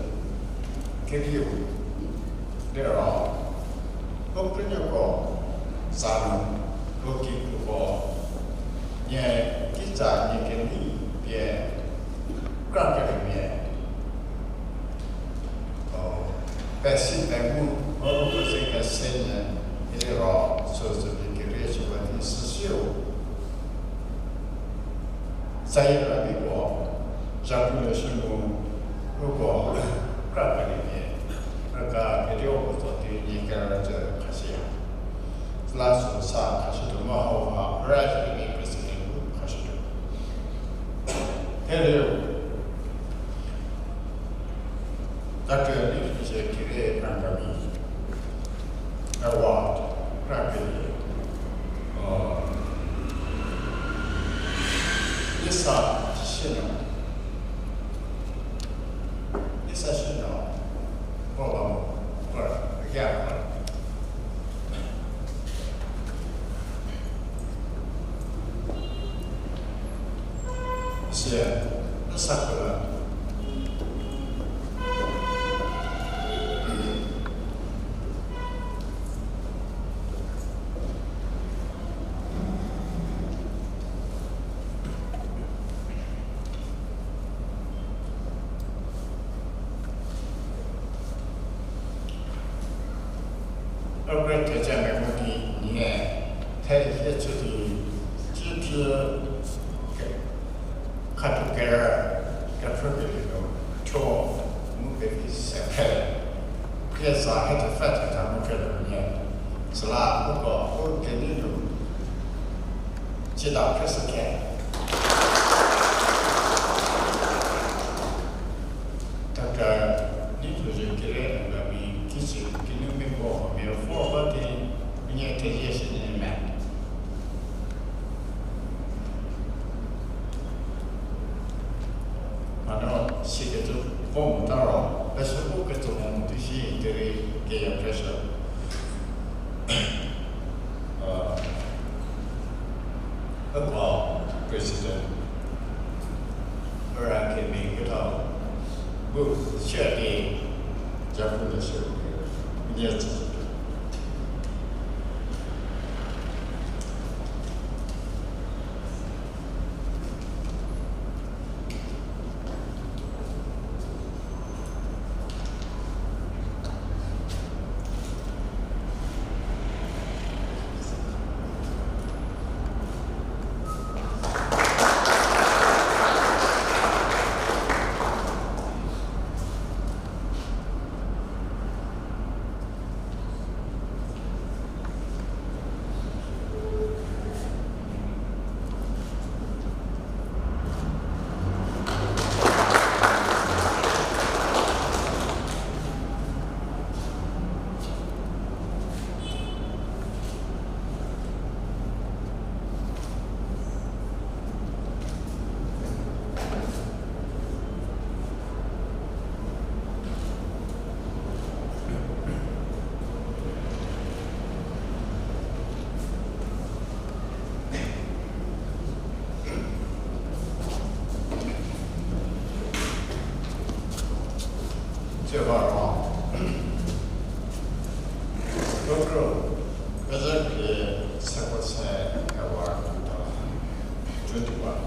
keviu liro, u krünuoko za nu, u kikruko, nie kitsa nie kenei pie kra kerümia, o, pesi pengou, o, u se kese nyü, iliro, süsü pie kerie chüwa di süsiu. Sayie Rabi puo, Zhapu Leshü mu, uko, kra kenie, raka kediu puo zo di nie kerücü khashüya. Süla süsa khashütuo mu hauha, Ura Academy President pu khashütuo. Therieu, Doctor Lifizhie Kire Rangami, award kra kenie, o, Lisa Shino, Lisa Shino, puo ba mo, puo, ya, puo. Sie, a sa kela. Upgrade theja memo di nie, the hie chü di, chü thie, ke, khatu kerü, kephrükelie nu, thuo, mu pevi se phe, pie za hie thepfü theta mu phe nu nie, süla uko, u kenei nu, chida phe sü khe. Doctor Lifizhie Kire Rangami kisü kinu miko mia vor ba di nie thezie shü nyü me. Mano sikecü vo mota ro, pesü vo kecü mo mo di shi derei keya pressure. Uh, uko President, Ura Academy ketha bu share di, Zhapu Leshü, nie tsü. Teva ro, Dokru Pezhükhrie Sekoe se Award two thousand twenty-one.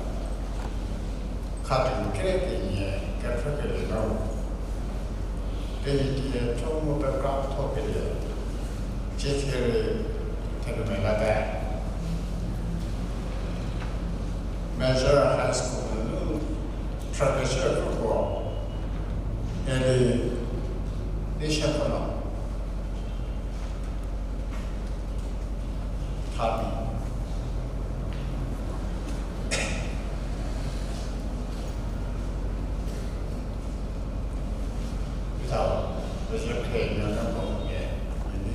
Khadu kre kenie kephrükelie nu, kenie die thuo mu pekra thokelie, cietherie thenume late. Mezhü High School nunu phrükeshü kro, eli, ni shepfhüno. Thami. Pizza, pezhü khe nyü na ko ye, ye ni.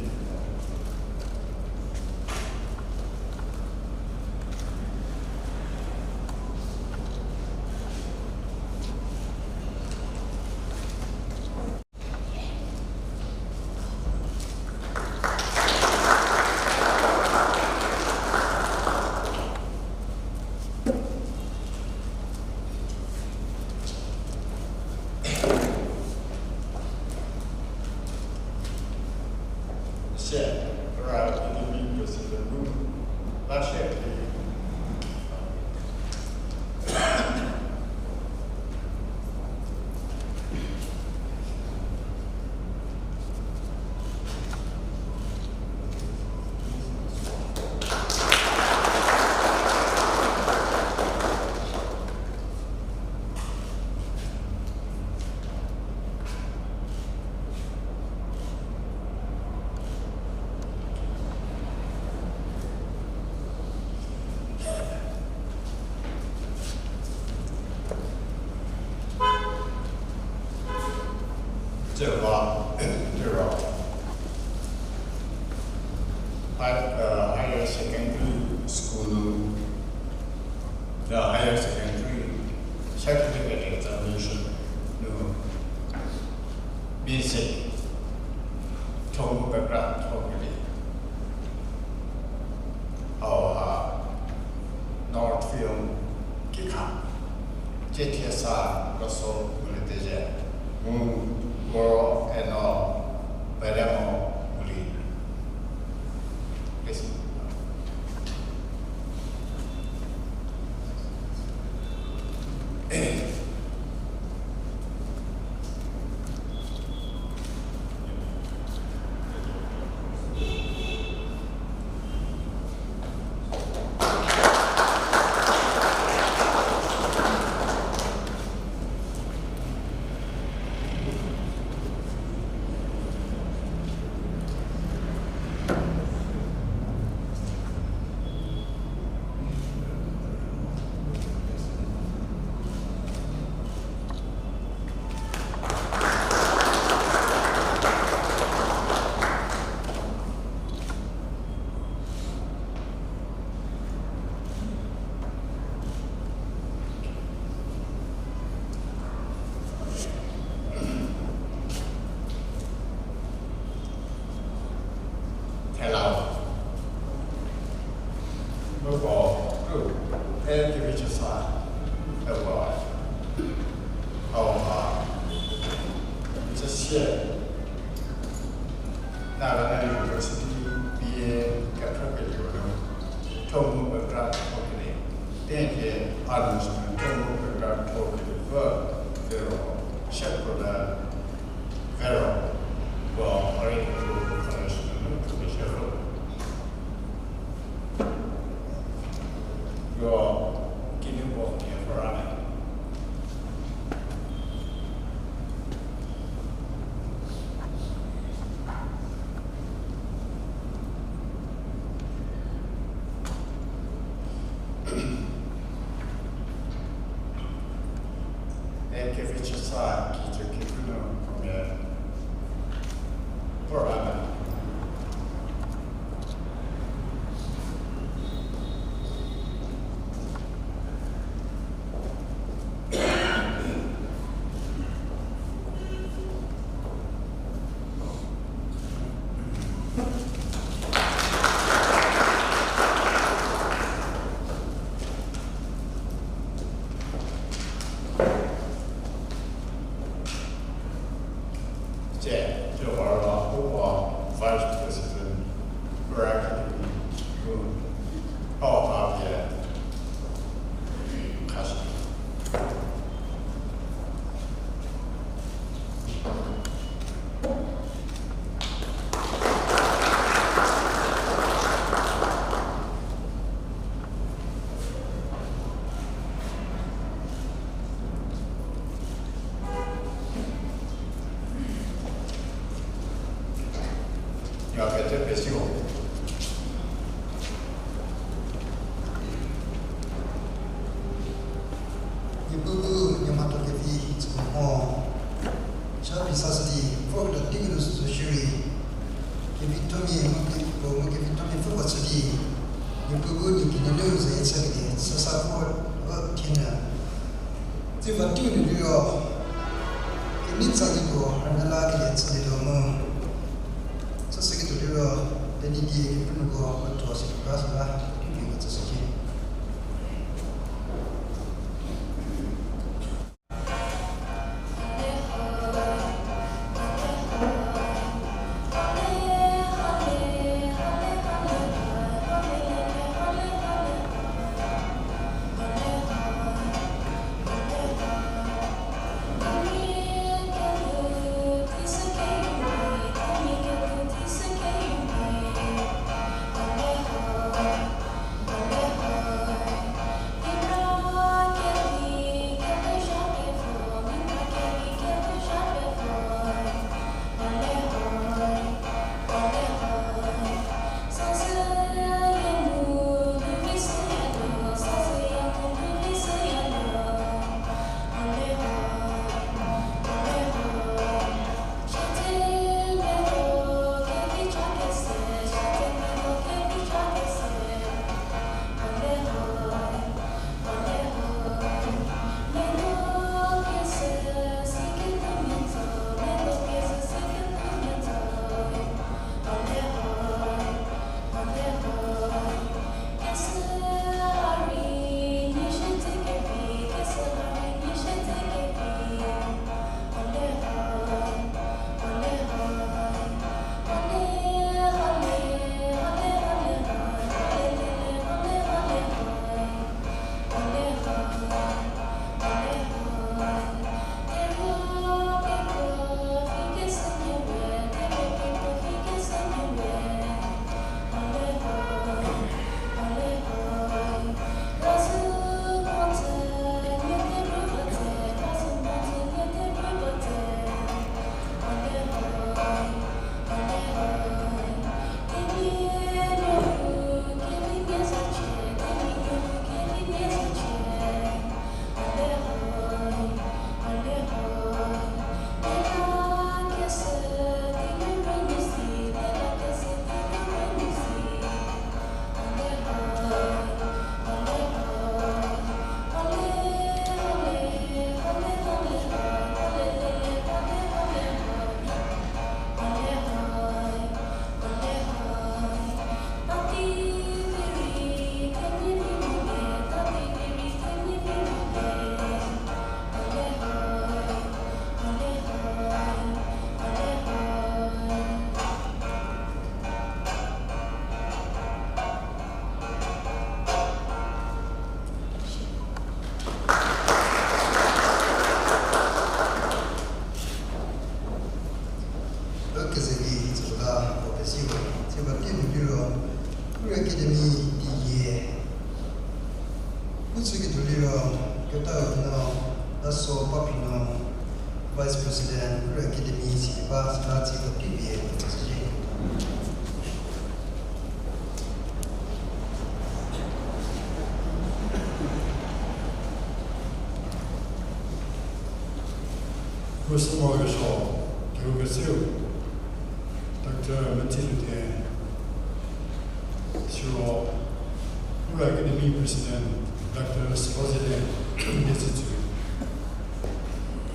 Tsewa, tero. Hi-, uh, higher secondary school nu, the higher secondary certificate examination nu, basic, thuo mu pekra thokelie. Hau ha North Film kikha, Cethiesa Russell Mulitezhie, mu Goro Eno Beremo Muli. Please. Hello. Nko, u, e, kevitsa sa, e, wa, a, wa, tsüsie, Nagaland University B A kephrükelie nu, thuo mu pekra thokelie, thenhie a nu sü thuo mu pekra thokelie pfü, vero, shekro la, vero, puo Oriental College nunu thukeshü ro. Yo, kinu puo nie fora me. E kevitsa sa kijü kikru nu puo nie fora me. Niepuu bu nie mhatho kevi tsüko mho. Cha phi sa sü di, vor keda di kenu sü shierei. Kevithomia, mu ke-, mu kevithomia pfü ba chü di. Niepuu bu nie kinu leu ze chü kedi, sa sa vor, vor kinu. Tsi va di kenu liro. Keni tsa di ko, rünyü la kedi chü di lo mu. Sa sü kedi liro, teni di kepenu ko, ko to si kra sa la, kedi ko tsü sü ki. Kezeli tsüla, o pesiwe, tsüba tei nu liro, Ura Academy di ye. Putsü ketuo liro, ketau no, Laso Papino, Vice President, Ura Academy, sikeba, sina tsüko tei pie, tsüshie. Pusu morokesuo, kehoukezhüu, Doctor Metsiluthe, siro, Ura Academy President, Doctor Srozile, Nietsütsü.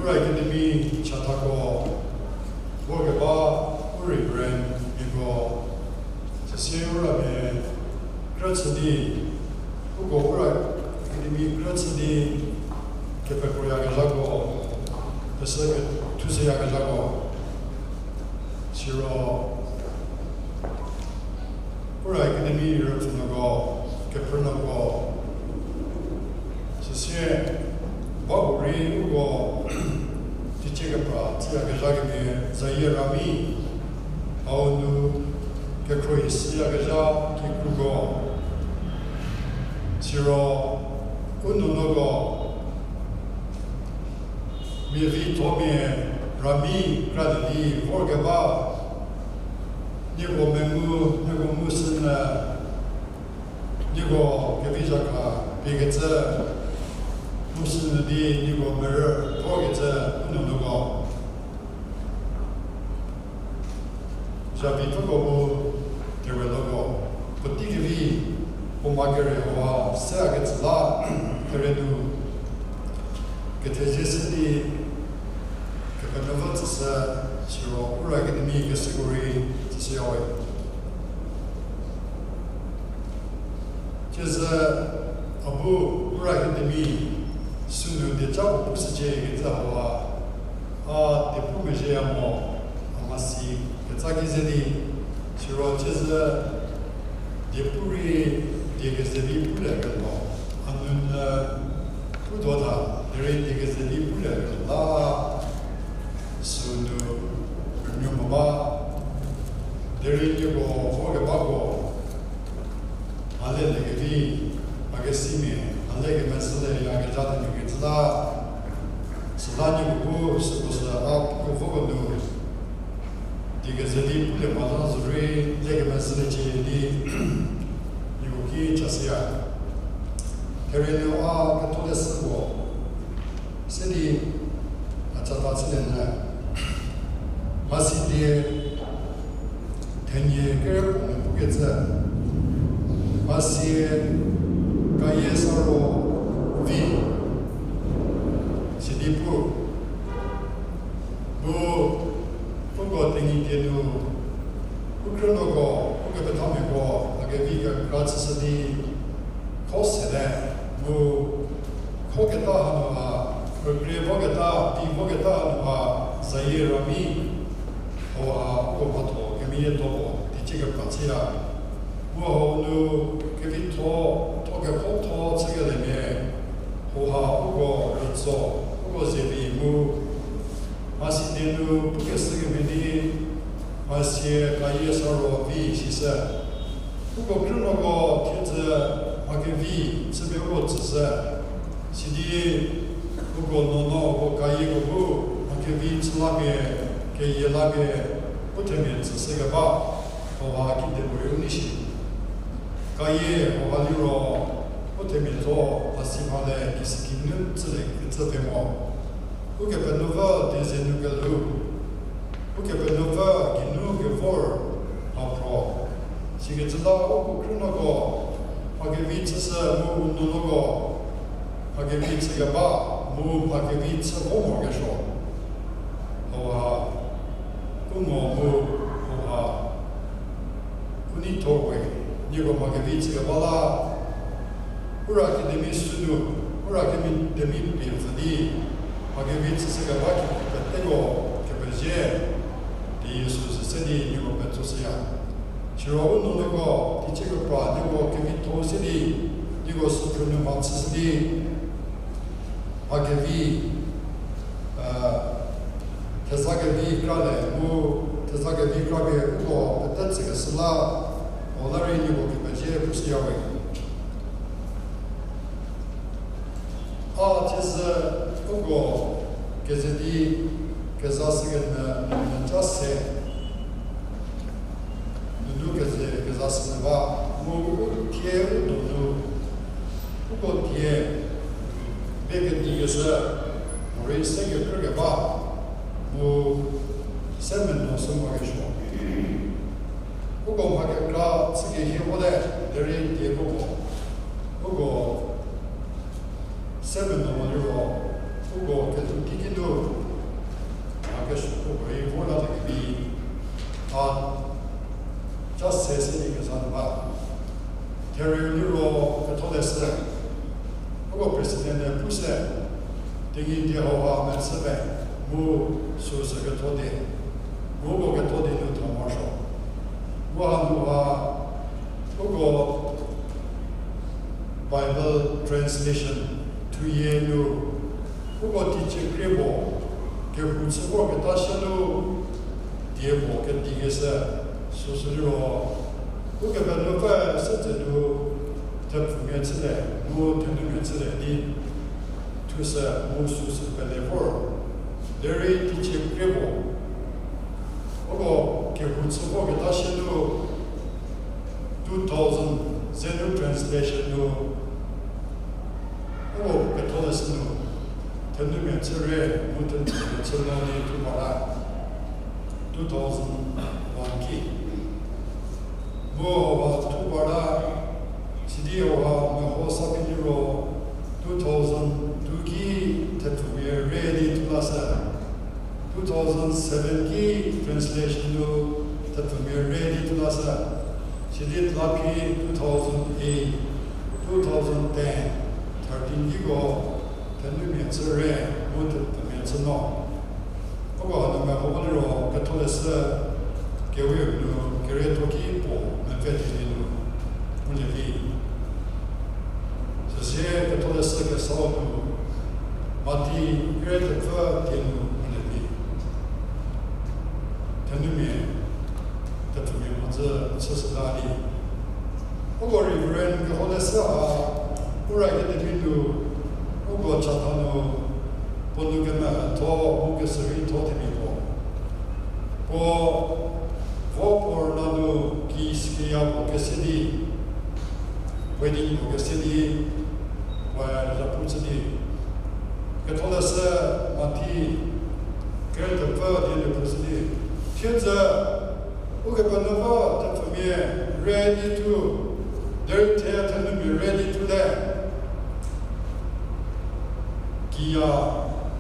Ura Academy chathako, vorkeba, u Reverend, miako, süsie Ura pie, krüchü di, uko Ura Academy krüchü di, kepekroyakezhako, pesü ke-, thushüyakezhako, siro, Ura Academy rüpfhünuoko, kephrünuoko, süsie, Ba u rei uko teicie kepra chüyakezha kemhie zayie rami, hau nu kekhruohi shüyakezha kikruko, siro u nuonuoko miavithomia rami kralie di vorkeba, nieko mengu, nieko ngushünyü, nieko kevi zhaka piekecü ngushünyü di nieko merü vorkecü u nuonuoko, zhavi pfüko mu kerünuoko, puotei kevi puo ma kere hauha se a ketsü la, kere nu kethezie se di Kepenuopfü tsüshü, siro Ura Academy keshüko rei tsüshüyawe. Tieze a bu Ura Academy sünu dieca puo pushücie kecü hauha, a diepu mezhieya mo, a mhasi ketsa ki ze di, siro tieze diepu rei die kezevi pulie kelho, a nunyü pu tuo tha, derei die kezevi pulie kelho la, sünu rünyü mo ba, derei nieko vorkebako mhale liekevi, mha kesimia mhale kemezhü le yakezha themia kecü la, süla nieko bu süko sü a pukevoko nu die kezevi pulie mhazha zorei le kemezhüliecie di nieko ki chashüya. Kerieu a ketholeshü puo se di a chata chülie nyü. Mhasidie thenie kerepuo nu pukecü, mhasie kayie sa ro vi sidi pu. Mu uko Tenyidie nu u krünuoko, ukepethamiako mha kevi kekra chüshü di kho sete, mu khoketa hanu ha, rükrie voketa, di voketa hanu ha, zayie rami, hauha uko mhatho kemeyie tuo puo teicie kepra chüya. Mu hau nu kevitho, tho kekhotho chükelie mia, hauha uko rütso, uko zevi mu mhasidie nu pukeshü kemhie di, mhasie kayie sa ro vi sishü. Uko krünuoko thiedzü mha kevi chüpie uko tsüshü. Sidi uko nuonuo uko kayieko bu mha kevi chü la pie, keyie la pie, u themia tsüshü keba, hauha kedipuorei u nei shi. Kayie hauha liro, u themia tso, a si mhale kisüki nu chülie kecü pie mo. Ukepenuopfü die ze nu kelhou, Ukepenuopfü geinu kevor mhaphro. Sikecü la uko krünuoko mha kevi chüshü mu u nuonuoko mha kevi chükeba mu mha kevi chü vo morokesuo. Hauha u ngo mu hauha u neitho we, nieko mha kevi chükeba la, Ura Academy sünu, Ura Academy pie pfü di, mha kevi chüshü keba ki peteko kepezie, di Jisu sü se di nieko petsoshüya. Siro u nuonuoko teicie kepra nieko kevitho se di, nieko süphrü nu mha chüshü di, mha kevi, theza kevi kralie mu, theza kevi krapie uko pete tsükeshü la, o la rei nieko kepezie pushüyawe. A thiedzü uko keze di kezashükenyü nunu ca se, nunu keze kezashünyü ba, mu u thie u donu, uko die, pie kedi kezhü, morei se kekrü keba, mu se menuo sü morokesuo. Uko mha kekra chü kehie vote, derei die uko, uko se menuo mo liro, uko kelhou kikinu, mha kesuo uko rei vo la kevi, a ca se se di kezha nu ba. Therieu liro ketholeshü, uko president-e pushü, Tenyidie hauha mechü pe, mu süsü ketho di, mu uko ketho di nu tha morosuo. Mu hanu ha, uko Bible translation thuyie nu Uko teicie krie puo, kehou chü vorketa sie nu, die puo kedi keshü, süsü liro, Ukepenuopfü se tsü nu, thepfumia chülie, mu thenumia chülie di, thushü mu süsü pele vor, derei teicie krie puo. Uko kehou chü vorketa sie nu, two thousand ze nu translation nu, uko ketholeshü nu, thenumia chü re, mu thenumia chü no di thu para, two thousand one ki. Mu hauha thu para, sidi hauha meho sa pie liro, two thousand two ki thepfumia re di thu lashü. Two thousand seven ki translation nu thepfumia re di thu lashü. Sidi la phi two thousand eight, two thousand ten, thirteen kiko thenumia chü re, mu thepfumia chü no. Uko hanu meho liro ketholeshü, kewe nu kerietho ki puo mepfü thenie nu, ngulie vi. Süsie ketholeshü kesau nu, Mati keriethepfü die nu ngulie vi. Thenumia, thepfumia mhodzü chüshüta di. Uko Reverend Kehouleseha, Ura Academy nu, uko chatha nu, puo nu kemetho, mu kesürei tho themia puo. Puo, vo puo rüna nu ki sikeya puo kese di, wedding puo kese di, puoe zapu chü di. Ketholeshü Mati, keriethepfü die nu puo chü di. Thiedzü, Ukepenuopfü thepfumia re di thu, derei thie thenumia re di thu le. Kiya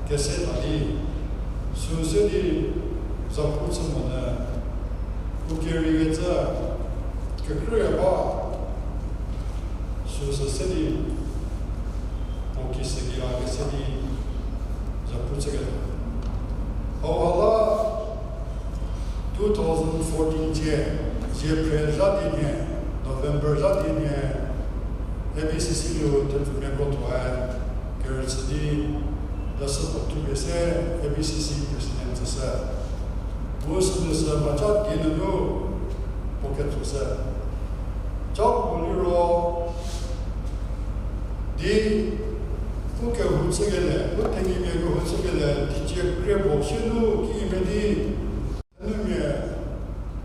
kese tha di, süse di zapu chü monyü, u keriekecü, kekrüe ba, süsü se di, puo ki sikeya kese di, zapu chüketuo. Hauha la, two thousand fourteen cie, zie phre zha di nhie, November zha di nhie, A B C C nu thepfumiako thuoe, kerüchü di, leshü puo thupie se, A B C C president tsüshü. Mu sünu sü mhaca die nunu, puo ketsoshü. Ca puo liro, di, u kehou chükelie, u tenyimia kehou chükelie, teicie krie puo sie nu ki mhie di, thenumia,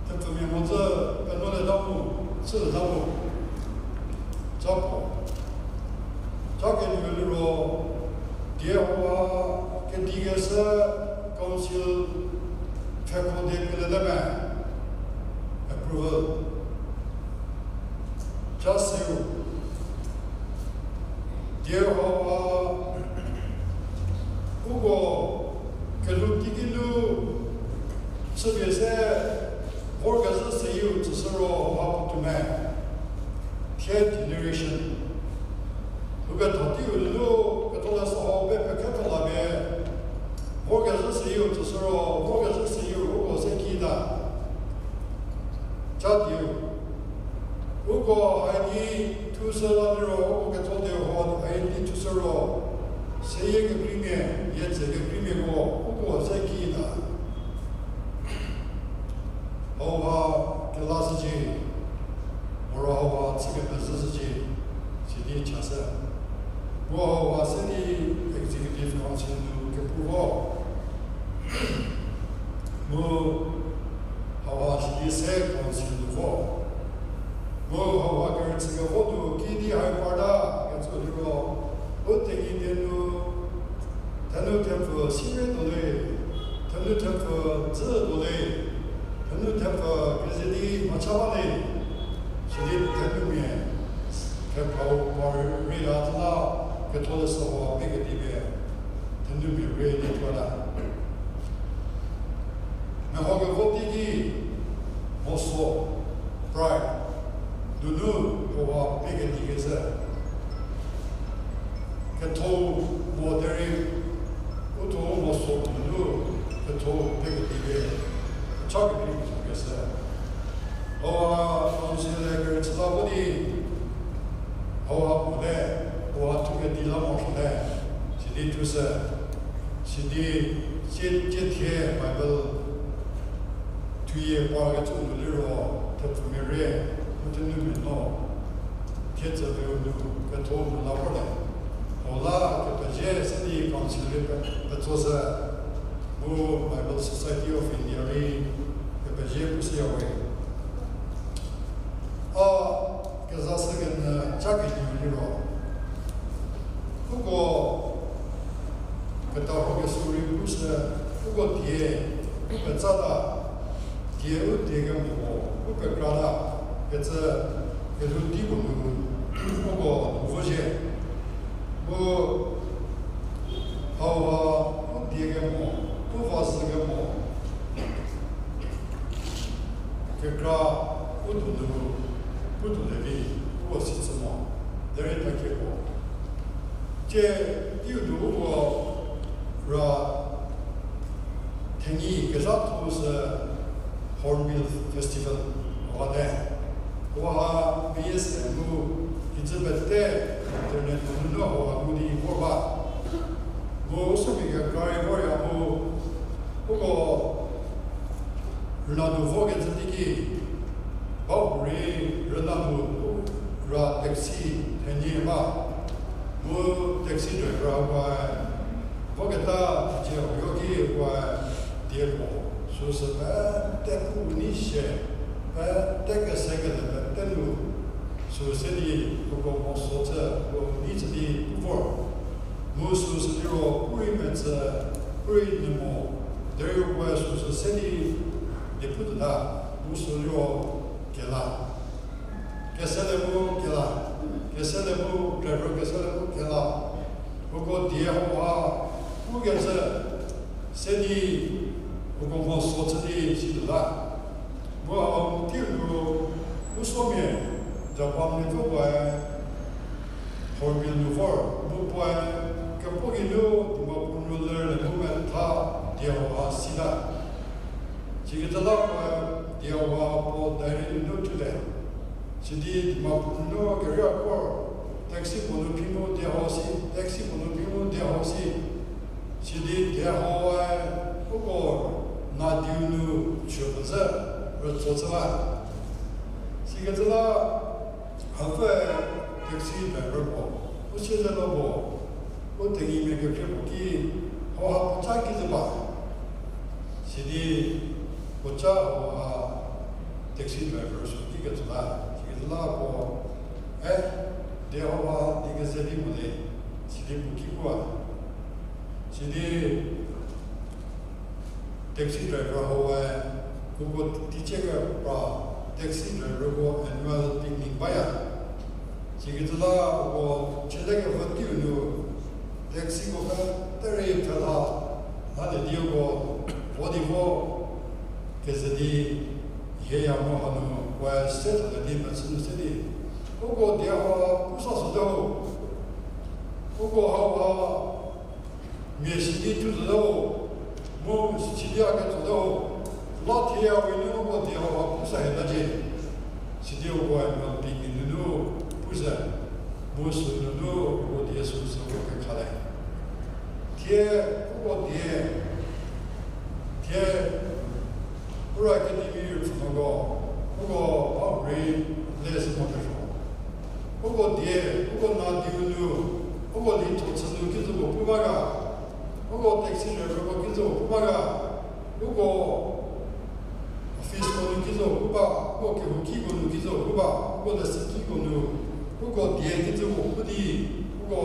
thepfumia mhodzü, penuolieta mu, chülieta mu, ca puo. Ca kenieu liro, die hauha, kedi keshü, council, pfheko die pie lete me, approval. Ca seu, die hauha, uko kelhou teiki nu chüpie se, vorkezhü seyieu tsüshü ro hauha puotou me, thie generation. Uko tha teiu nunu, ketholeshü hau pe pekhe pelapie, vorkezhü seyieu tsüshü ro, vorkezhü seyieu uko se kita. Ca dieu. Uko hai di thushü la liro, uko ketho dieu ho hai di thushü ro, seyie kekreimia, yietse kekreimiako, uko se kita. Hauha kelashücie, moro hauha chü kepezhüshücie, sidi chashü. Mu hauha se di Executive Council nu kepu vo. Mu hauha sidi se council nu vo. Mu hauha kerüchü kevo nu kidi hai parta kecü liro, u tenyidie nu, thenu thepfu sirei tuo le, thenu thepfu dzü tuo le, thenu thepfu keze di mhacha ba le, sidi thenumia, thepfu par rei la zü la, ketholeshü hau pekedi pie, thenumia rei di tuota. Meho kevo teiki, moso, pride, nunu hauha pekedi kecü. Ketho mo derei, u thuo moso nunu, ketho pekedi pie, cha kedi kecü. Hauha council le kerüchü la vo di, hauha puo le, hauha thukedi la morosuote, sidi Sü, sidi, cie, cie thie Bible thuyie parkecü nu liro, thepfumia rie, mu thenumia no, thiedzü pie u nu, ketho nu la vorte. Hau la kepezie sidi council rei pe, petso sü, mu Bible Society of India rei kepezie pushüya we. A kezashükenyü ca kenieu liro, uko ketahokeshü rei pushü, uko die u petsata, die u die kemo, u pekra ta, kecü kelhou tei puo nu, uko nu vozhie. Mu hauha u die kemo, u vashü kemo, kekra u donu, u donu le vi, uko si chü mo, derei takieko. Tie, teiu nu uko ra thenyi kezhatho sü Hornbill Festival hauha te. Hauha meyie se mu kijü pete internet nunu hauha ngu di vor ba. Mu u sümia kekra rei vorya mu uko rüna nu vokecü teiki, ba hurei rüna nu ra taxi thenyi ba. Mu taxi driver hakoe voketa teicie huoyo ki hakoe die puo süsü pete pu ni sie, pete kese kele pete nu süsü di uko mo so chü uko ni chü di pu vor. Mu süsü liro u rei metsü, u rei nyü mo, derei ukoe süsü se di die pu tuota, mu sü liro kela. Kesele mu kela, kesele mu driver kesele mu kela. Uko die hauha pukecü se di uko mo so chü di si tuota. Mu hau teiu nu u somia Japan mia pfü puoe Hornbill nu vor, mu puoe kepuo geinu Dimapur nu lerle mu metha die hauha sita. Sikecü la puoe die hauha puo diary nunu thulie. Sidi Dimapur nunu kerieu kor, taxi puo nu phi mu die hau si, taxi puo nu phi mu die hau si. Sidi die hauhae uko nadiu nu chüpfü zhü rütso chü ba. Sikecü la hapfüe taxi driver puo, u siezelo puo, u tenyimia kekhrie puo ki, hauha puoca kizü ba. Sidi puoca hauha taxi driver sü kikecü la, sikecü la puo, e, die hauha die keze vi mo le, sidi puo ki puo. Sidi taxi driver hauhae, uko teicie kepra taxi driverko annual picnic baya. Sikecü la uko chüle kevü teiu nu taxiko pete rei pfhe la, lalie di uko vo di vo keze di hieya mu hanu puoe se thalie di mechü nu se di, uko die hauha pusa süte ho. Uko hauha mia sidi thu zote ho, mu sidi a ketsote ho, la thie a we nu uko die hauha pusa hieta cie. Sidi uko annual picnic nunu pushü, mu sünunu uko die süsü uko kekhate. Thie uko die, thie Ura Academy rüpfhünuoko, uko a hurei le sü mo kesuo. Uko die, uko nadiu nu, uko di tho chü nu kizü puo pu ba ga, uko taxi driverko kizü puo pu ba ga, uko officeko nu kizü puo pu ba, uko kehoukiko nu kizü puo pu ba, uko leshükiko nu, uko die kizü puo pu di, uko,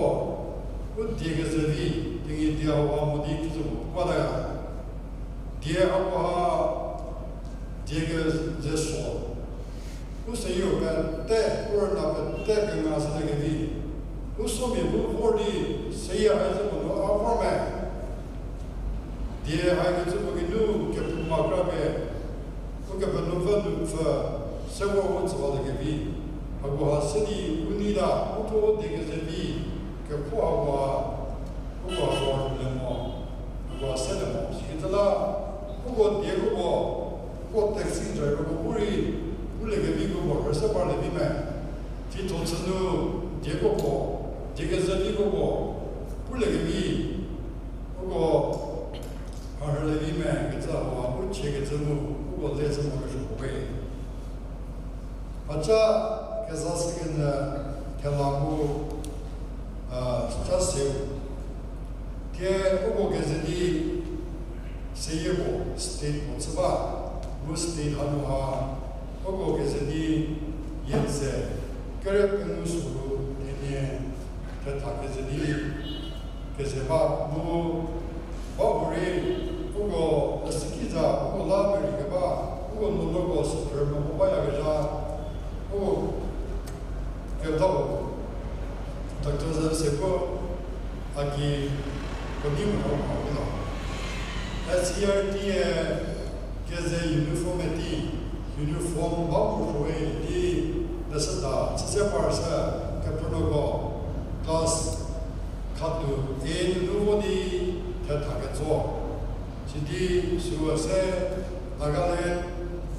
u die keze vi, tenyidie hauha mo di kizü puo pu bata ga. Die hauha, die keze so. U seyieu pete, u rüna pete kenga süte kevi. U somia bu vor di, seyie hai zü puo nu a vor me. Die haikecü puo geinu kephouma kra pie, Ukepenuopfü nu pfü, se vor u tsüwate kevi. Hakoha se di u neita, u thuo die keze vi, kekho hakoha, uko hakoha rüle mo, hakoha sele mo. Sikecü la, uko die uko, uko taxi driverko bu rei, pulie kevi uko rüse parlie vi me. Thitho chü nu, dieko puo, die keze vi uko, pulie kevi, Cha kezashükenyü thela mu, a, cha seu. Thie uko keze di seyie puo state puo chü ba, mu state hanu ha, uko keze di yietse, kere pengou soru thenie, thetha keze di, keze ba mu, ba hurei, uko, a, süki za, uko la merei keba, uko nuonuoko süphrü meko bayakezha, uko, kevdau, Doctor Zevseko, a ki, ko ni mo ha ko no. S C E R T e, keze uniformity, uniform ba mo rhue di, leshüda, chüse par se, kephrünuoko, class, khatu, e nunu vo di, thetha ketso. Sidi süu se Nagaland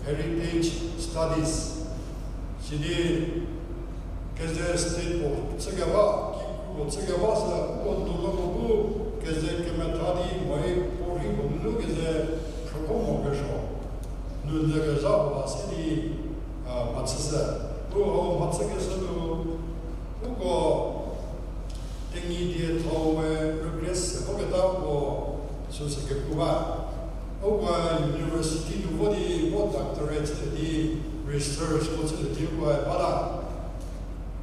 Heritage Studies. Sidi keze state puo chükeba, kikru puo chükeba sü uko nuonuoko bu keze kemetha di moi puo rhi puo nunu keze phrüko mo kesuo. Nunu kezha puo ba se di, a, mhachüshü. Pu hau mhachükeshü nu, uko Tenyidie thau we regress se voketa uko süsü kepu ba. Ukoe university nu vo di vo doctorate chülie di research ko chülie di ukoe bata.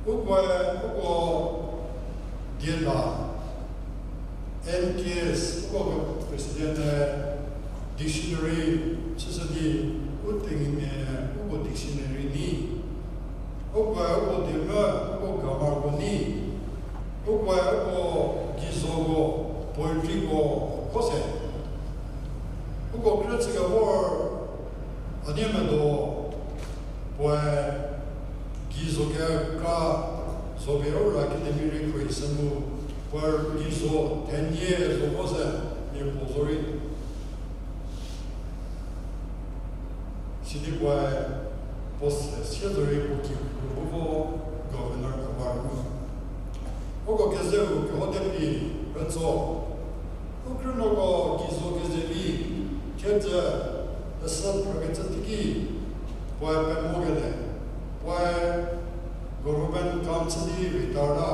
Ukoe uko diena N K S uko president-e dictionary chüshü di u Tenyimia uko dictionary ni. Ukoe uko diemvü, uko grammarko ni, ukoe uko gizoko, poetryko, ko se. Uko kre chükevor a nie medo, puoe gizo kekra zo pie Ura Academy rei khruohi shü mu, puoe gizo thenie zo vo se, mia puo zorei. Sidi puoe post se sie zorei puo ki ru bu vo governor keba ru. Uko kezeu kehotepie rütso. U krünuoko gizo kezevi, thiedzü, leshü phrükecü teiki, puoe pemo kele, puoe government kam chü di retire la.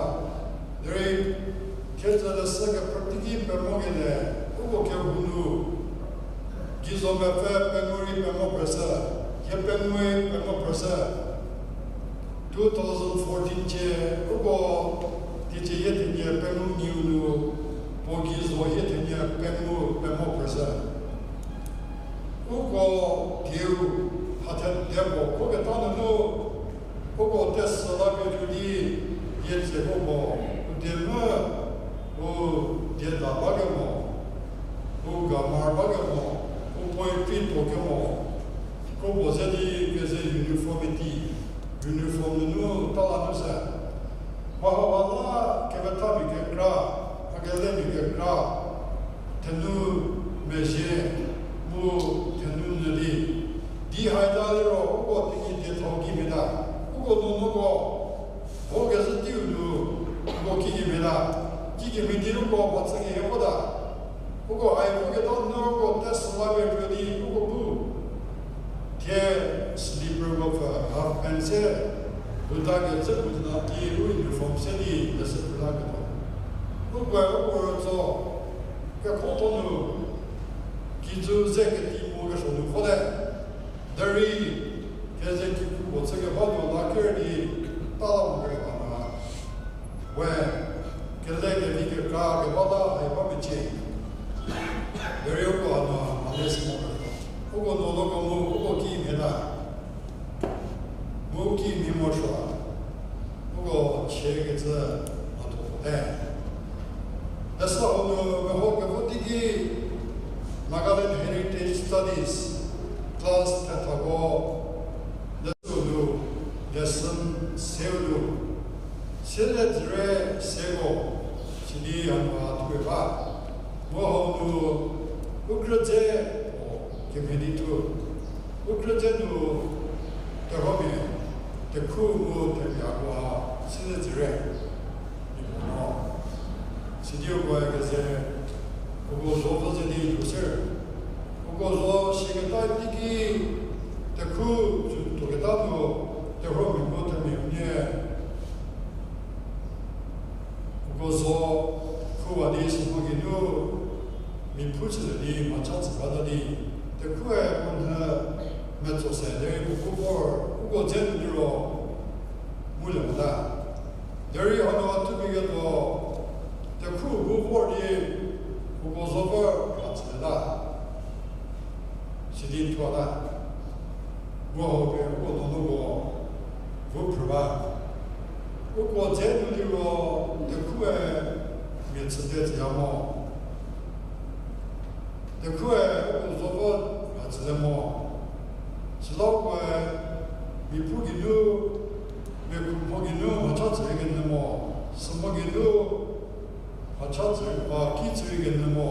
Derei, thiedzü leshü kephrü teiki pemo kele, uko kehou nu, gizo mepfü pengou rei pemo phrüshü, hie pengou-e pemo phrüshü. Two thousand fourteen cie, uko, teicie hie thenie pengou nyiu nu, puo gizo hie thenie pengou pemo phrüshü. Uko dieu, hathe debo khoketa nunu, uko tesü la ketuo di, yietse koko, u diemvü, u dieda ba kemo, u grammar ba kemo, u poetry tuo kemo, koko ze di keze uniformity, uniform nunu tala nu se. Mha hauha la kemethamia kekra, mha kelemia kekra, thenu mezhie, mu thenu nyü di. Di haita liro uko Tenyidie thau kimhie ta, uko nuonuoko, vo kezhü teiu nu, uko kikemhie ta, kikemhie di uko mhachü kehie vota. Uko hai vo keta nu uko tesü la ketuo di uko bu. Thie slipper ko pfü half pant se, buta kecü buta ki u uniform se di leshü phrü la ketuo. Ukoe uko rütso, kekhotho nu, kijü ze keti mo kesuo nu vote. Derei, keze kikru puo chü keba nu la ker di, tala mo kere ba na. We, kele kevi kekra keba la hai ba mecie. Derei uko hanu male si mo kere. Uko nuonuoko mu uko kimhie ta. Mu kimhie morosuo. Uko chie kecü mhatho te. Leshü hau nu meho kevo teiki Nagaland Heritage Studies class thethako leshü nu lesson seu nu. Siele dzüre seko sidi hanu a thupie ba. Mu hau nu u krü dze puo kemhie di thu. U krü dze nu terhuomia, tekhu mu themiako ha siele dzüre. Ipuo no. Sidi ukoe keze, uko zo vo ze di tuo ser. Uko zo shiketa teiki, tekhu tuoketa nu, Terhuomia bu themia unie, uko zo khuwa di sü mho geinu, mia phu chülie di mhacha tsü bata di, tekhue puo nhü metso se derei puo pu vor, uko dze nu liro, ngulie mota. Derei hanu a thupie ketuo, tekhu bu vor di, uko zo vor ha tsülieta. Sidi thuota. Mu hau pie uko nuonuoko vo phrü ba. Uko dze nu liro tekhue mia chüte tsüya mo. Tekhue uko zo vo ha tsülie mo. Süla ukoe mia phu geinu, mia khumo geinu mhacha tsürei kenyü mo. Sü mho geinu mhacha tsürei, a, ki tsürei kenyü mo.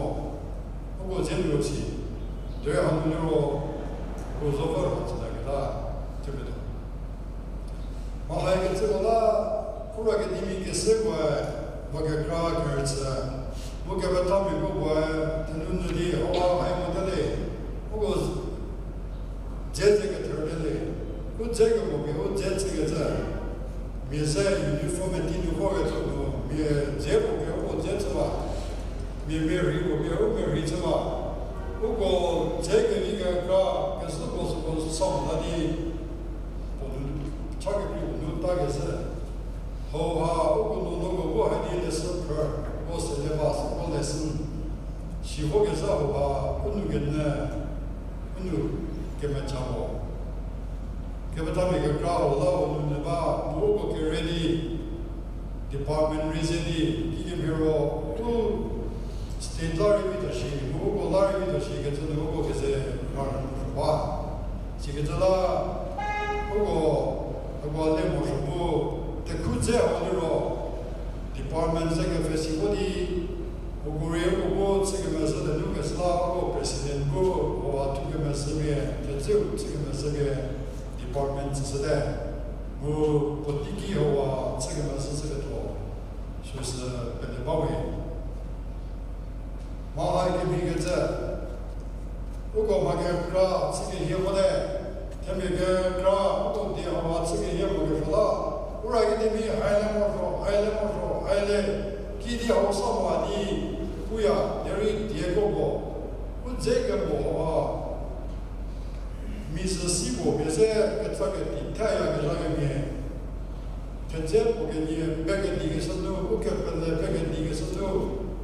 Uko dze nu si. Derei hanu liro, uko zo vo ha tsülieketa, tepie tuo. Mha hai kecüko la, Ura Academy kesükoe, mha kekra kerüchü, mu kepethamia krokoe, thenu nyü di hau hai mote le, uko dze ze ketherü te le, u dze kemo pie u dze chükecü, mia ze uniformity nu vorkecü nu, mia dze puo pie uko dze chü ba, mia merhei puo pie u merhei chü ba, uko dze kevi kekra, kezhüko süko sa mota di, puo nu, cha kekrei puo nu ta kezhü. Hauha, uko nuonuoko bu hai di lesson phrü, uko syllabus, uko lesson. Si vokezhü hauha, u nou kenyü, u nou kemecha mo. Kepethamia kekra hau la u nou nyü ba, mu uko kere di, department rei ze di, kikemhie ro, u state la rei vituo shi, mu uko la rei vituo shi kecü nu uko keze mharhü ba. Sikecü la, uko, uko le morosuo bu, tekhu dze hau liro, department ze kepfhesi vo di, uko rei uko bu chü kemezhü le nu kesü la, uko president bu, uko a thu kemezhü pie, thedzeu chü kemezhü pie, department tsüshüte. Mu puotei ki hauha chü kemezhü chüketuo, süsü pele bawe. Mha hai kemhie kecü, uko mha kekra chü kehie vote, themia kekra uko die hauha chü kehie mo kesuo la, Ura Academy hai le morosuo, hai le morosuo, hai le, kidi hau sa mo a di, puya, derei die kropuo, u dze kemo hauha, mizü si puo pie se ketsa keti thaya kezha kemhie. Thedze puo kenie pekedi keshü nu, u kepele pekedi keshü nu,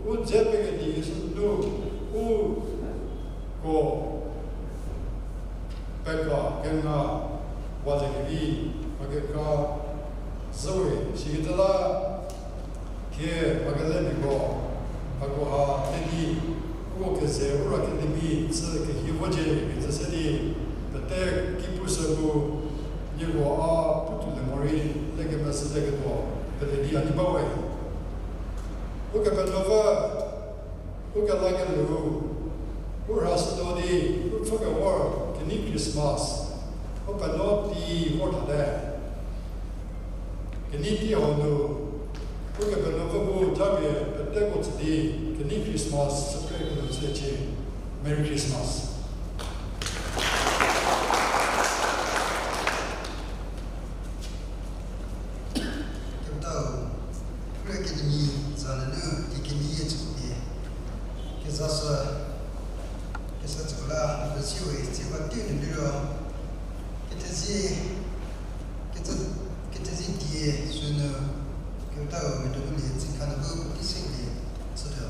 u dze pekedi keshü nu, uko peka kenga wa ze kevi, mha kekra zhüwe, sikecü la, thie mha kelemiako, hakoha le di, uko keze Ura Academy chü kehie vocie kecü se di, pete ki pushü mu, nieko a putuo le morei, le kemezhü le ketuo, pete di a di bawe. Ukepenuopfü, u kelakelie ru, u rhashütuo di, u pfhü kevor, kenei Christmas, u penuo tei vor thate. Kenei tei hau nu, Ukepenuopfü bu japie peteko tsü di, kenei Christmas süpre kenu chücie. Merry Christmas. Kepethau, Ura Academy za nunu di kenei yie chüko pie kezashü, kesa tsüko la, pesiwe, tsiba teiu nu liro, kethezie, ketse-, kethezie die sünu, kepethau Medokuolie Tsinkha nu bu puotei sekelie chütuo.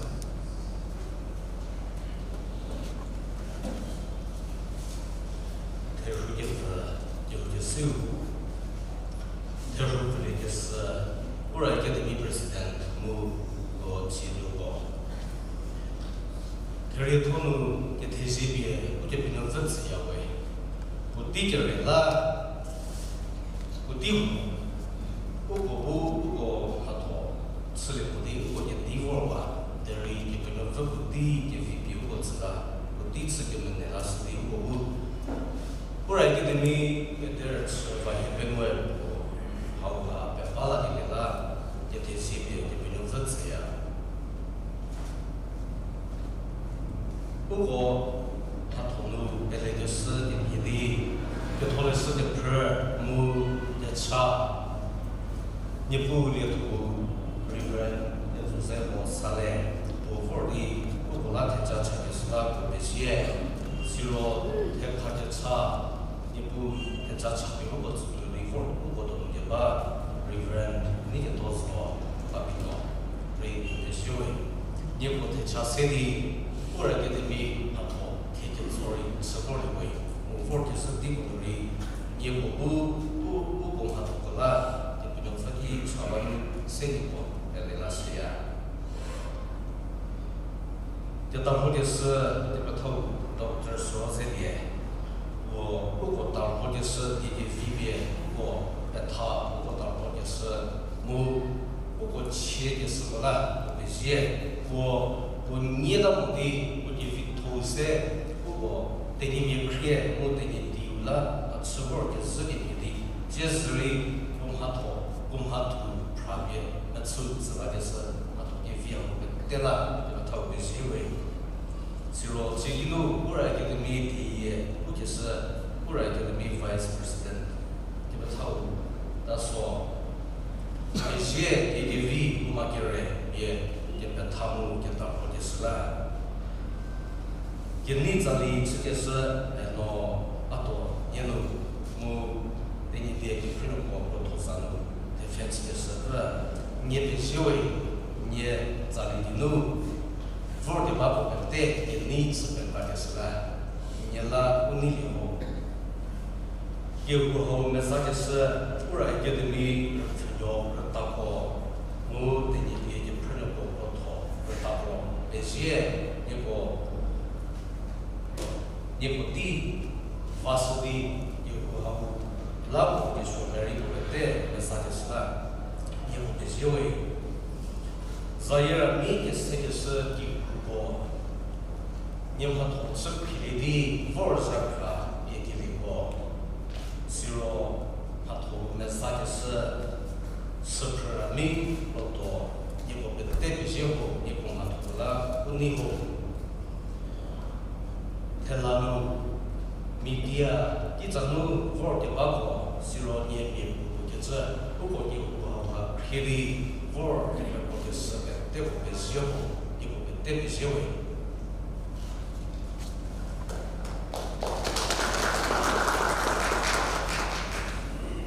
Therhu kepfü, kehou kesiu, therhu pfhülie kesü, Ura Academy President mu ko chienuko. Kerietho nu kethezie pie Ukepenuopfü tsüyawe. Puotei kere la, puotei hu, uko bu uko mhatho chülie puotei uko kedi vorwa, derei Kepenuopfü puotei kevi pie uko tsüta, puotei chü kemene lashü di uko bu Ura Academy kederüchü va hie penuoe puo hauha peba lakelie la, kethezie pie Kepenuopfü tsüya. Uko mhatho nu pelekeshü kemhie di, ketholeshü kephrü mu ke- Cha, Niepuu lietho, Reverend Joseph Mosale, puo vor di, uko la theja chakeshü la puo pezie, siro thekha kecha, Niepuu theja chapie uko tsütuo di vor uko donu keba, Reverend Neiketuo Zo, Papino, rei pezie we. Nieko theja se di, Ura Academy mhatho thie ketso rei chü vorlie we, mu vorkeshü di puo rei, nieko bu, u, uko mhathoko la, Kepenuopfü ki chaba nu se nieko pele lashüya. Ketarhokeshü, kepethau Doctor Suozelie, puo uko tarhokeshü di kevimia, uko petha, uko tarhokeshü, mu uko chiekeshüko la, puo pezie, puo, puo nie ta mo di, puo kevitho se, uko Tenyimia khrie, mu Tenyidie la, a chü vorkezhü kemhie di, tsiezürei, puo mhatho, puo mhathu, phrapie, mechü tsü lakeshü, mhatho kevi hau pete la, kepethau pezie we. Siro, tsiki nu, Ura Academy dieyie, ukeshü, Ura Academy Vice President, kepethau, ta so, pezie, kevi, kuma kere, pie, kepetha mu, ketarhokeshü la. Kenei tsali chükeshü, eno, a tuo, nie nu, mu, Tenyidie kephrünuoko krotho za nu, thepfhe chükeshü pfü, nie pezie we, nie tsali di nu, vor keba puo pete, kenei chü pekrakeshü la, nie la u neilie ho. Kehou hau mezakeshü, Ura Academy rüpfhünuo rütako, mu Tenyidie kephrünuoko krotho rütako, pezie, nieko, nieko tei, va sü di, kehou hau, la puo kesuo merei puo pete mezakeshü la, nieko pezie we. Zayie rami kesekeshü kehouko, nie mhatho chü phrilie di vor zha kra pie kelieko. Siro mhatho mezakeshü, süphrü rami, puo tuo, nieko pete pezie ho, nieko mhatho la u nei ho. Thela nu, media, kitsa nu vor kebako, siro nie mia puo kecü, uko kehou hau ha khrie di, vor kepekro keshü pete puo pezie ho, nieko pete pezie we.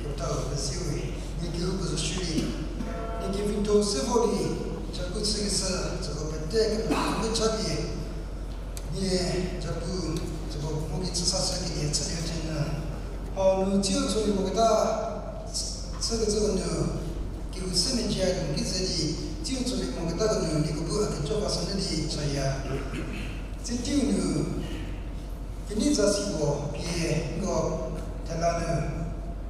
Kepethau pezie we, nie kehoupuo zo shierei, nie kevitho se vo di, japu chükeshü, tsüko pete kepekro cha pie, nie japu, tsüko mo ki chüsashü kenie chülie cü nyü. Hau nu tsiu tsolie moketa, chükecüko nu, kehou se mejia nu ki ze di, tsiu tsolie moketa ko nu, nieko bu a kejo va sü nyü di chaya. Tsiu nu, kenei zasi puo pie nko thela nu,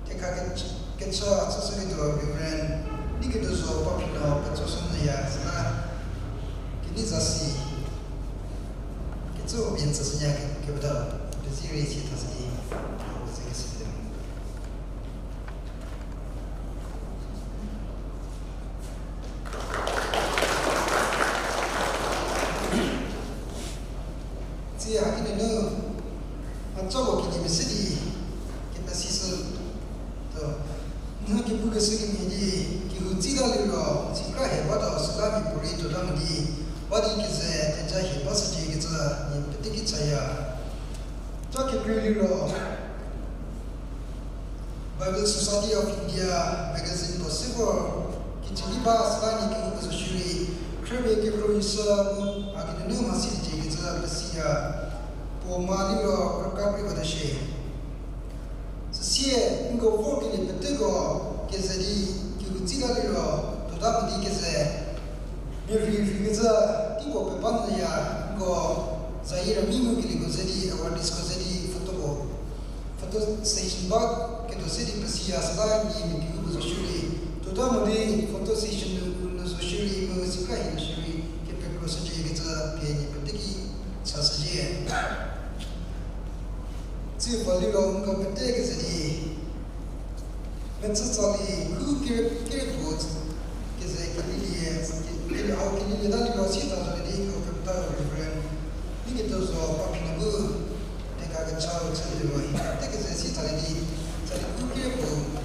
thekha kech-, kecha chüshüketuo Reverend Neiketuo Zo Papino petso sü nyüya süla, kenei zasi, kecü pie n tsüshünyü ke-, kepethau, pezirei si thashü di, kehou ze kesü di. Tsie haki nunu, mhatsoko kenie mese di, kepesishü, to, n kepukeshü kemhie di, kehou tsita liro, sikra hie bata süla mia puorei tuota mo di, ba di keze theja hie bashücie kecü, nie pete ki chaya. Ca kekrei liro, Bible Society of India magazine puo se vor, kicüki ba süla nie kehoupuo zo shierei, khrüpie kekro ishü mu, a kinu nu mhasi cie kecü pesiya, puo ma liro rüka kri bata shie. Süsie, nko vor kelie peteko, keze di, kehou tsita liro, tuota mo di keze, mia rhei rhei kecü, teipuo peba nyüya, nko, zayie rami ngukelieko ze di, awareness ko ze di, photo ko, photo session ba, ketuo se di pesiya süla nie mia kehoupuo zo shierei, tuota mo di, photo session nu, nu zo shierei, mu sikra hie nu shierei, kepekro shücie kecü, pie nie pete ki, chashücie. Tsie puo liro nko pete keze di, metsü tsali khu kire, kire puo keze kelilie, ke, kele hau kelilie ta liro si ta zo di, hau kepeta Reverend Neiketuo Zo Papino bu, thekha kechau chü liro, pete keze si tsali di, tsali khu kire puo,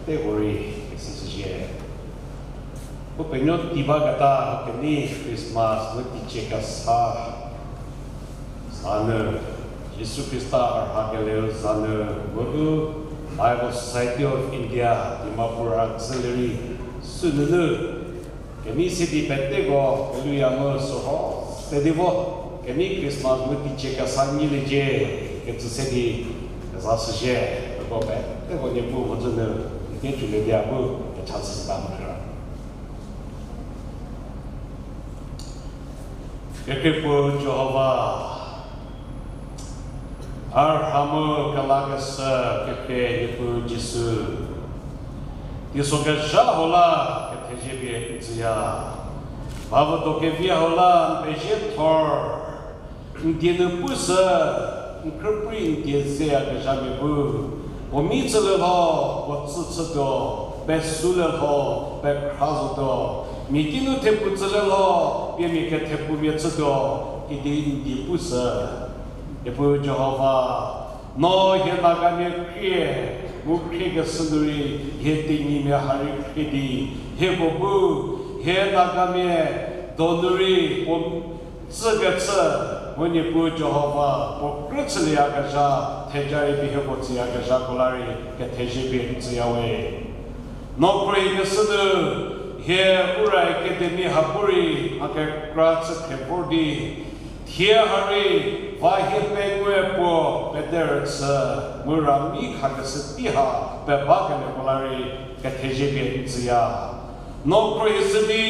Teko rei kese süzhie. Upenuo tei baketa kenei Christmas mu teicie kesa za nu, Jisu Khrista a rhakelieu za nu, mu u Bible Society of India Dimapur Auxiliary sünunu, kenei se di peteko keluya mu süho se di vo, kenei Christmas mu teicie kesa nyiliecie, kecü se di keza süzhie, uko peteko Niepuu mhodzü nu n die cülie di a bu kecha chüta mokhrü. Kekhrie puo Jihova, a rha mu kelakeshü kekhrie Niepuu Jisu, teisokezha hau la kethezie pie n tsüya. Bavüdo kevi hau la n pezie thor, n die nu pushü, n khrüprei n die zeyakezhamia bu, puo mi chülie lho, puo tsü chütuo, pesulie lho, pekhra zotuo, mia kinu thepu tsülie lho, pie mia kethepumia chütuo, idi n die pushü. Niepuu Jihova, no hie Nagamia khrie, mu khriekeshü nu rei hie Tenyimia ha rei khrie di, hieko bu hie Nagamia donu rei puo tsükechü, mu Niepuu Jihova puo krü chülieyakezha, theja rei pie hieko tsüyakezhako la rei kethezie pie n tsüya we. No khruohikeshü nu, hie Ura Academy ha bu rei mha kekra chü khrie vor di, thie ha rei va hie pengoe puo pederüchü, mu rami khakeshü tei ha pebakelieko la rei kethezie pie n tsüya. No khruohishü di,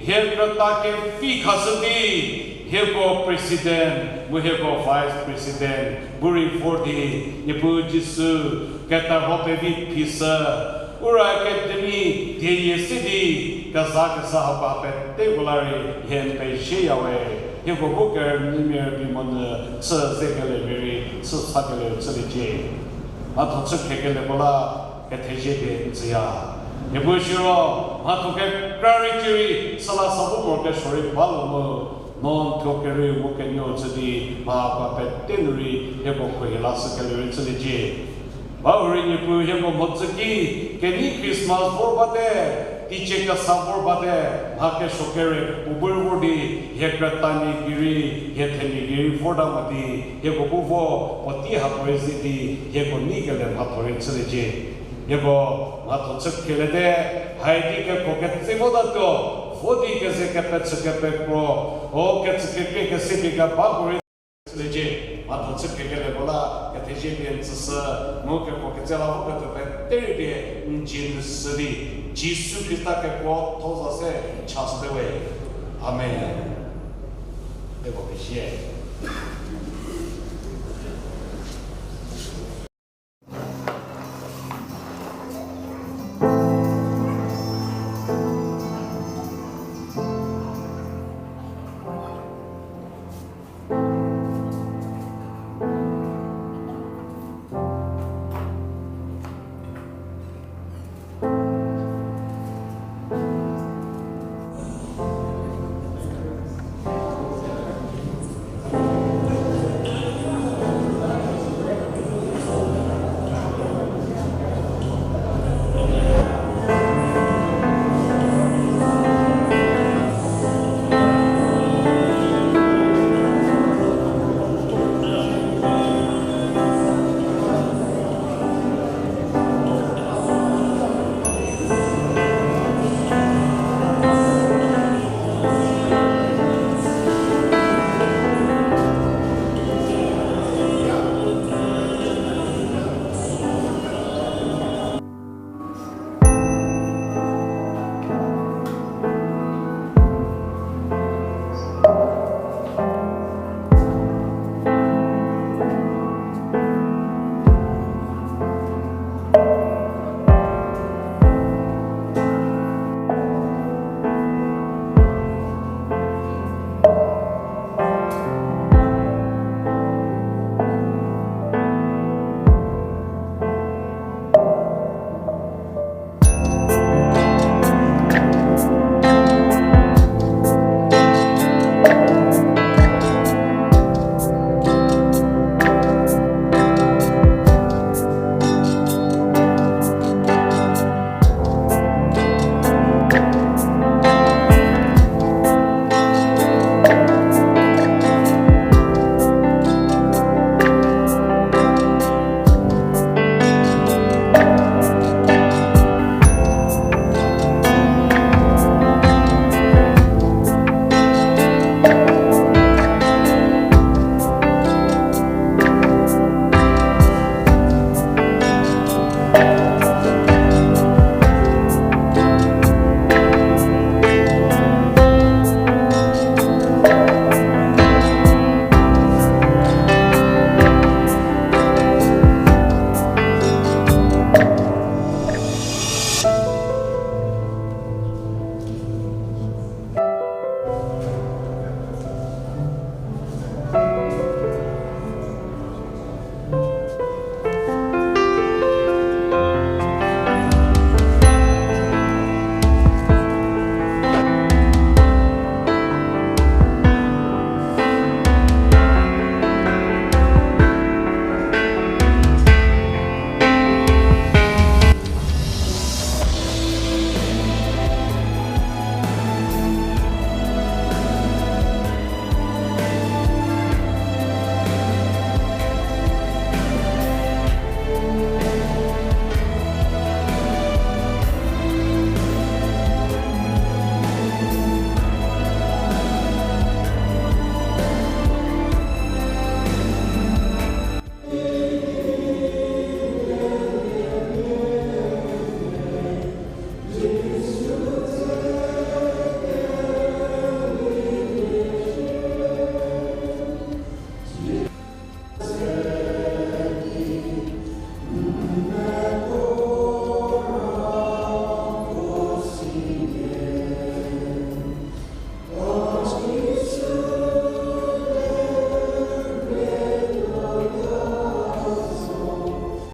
hie krüta kevi khashü di, hieko president mu hieko vice president bu rei vor di, Niepuu Jisu, ketarho pevi phishü, Ura Academy dieyie se di, kezakeshü hako peteko la rei hie n pezieya we. Hieko bu kerünyümia rübei monyü chü zekelie mia rei chü sakelie chüliecie. Mhatho chü khriekelieko la kethezie pie n tsüya. Niepuu siro, mhatho kekra rei cierei süla sa bu morokesuo rei ba lo mu, no n thuo kerei mu kenuo chü di, mha hako pete nu rei hieko khruohi lashükelie rei chüliecie. Bahurei Niepuu hieko mhodzü ki, kenei Christmas vor bate, teicie kesa vor bate, mha kesuo kere puo bu rei vor di, hie krütamia gei rei, hie themia gei rei vorta mo di, hieko bu vo, puotei hako rei ze di, hieko nei kelie mhatho rei chüliecie. Hieko mhatho chü khrieliete, haidi kekuo ketse votatuo, vo di keze kepechü kepekro, o kecü kekrie kese pie kebako rei chüliecie. Mhatho chü khriekelieko la kethezie pie n tsüshü, mu kekuo ketse la voketuo pete rei pie n dzie nu shü di, Jisu Khrista kekuotho za se chashüte we. Amen. Hieko pezie.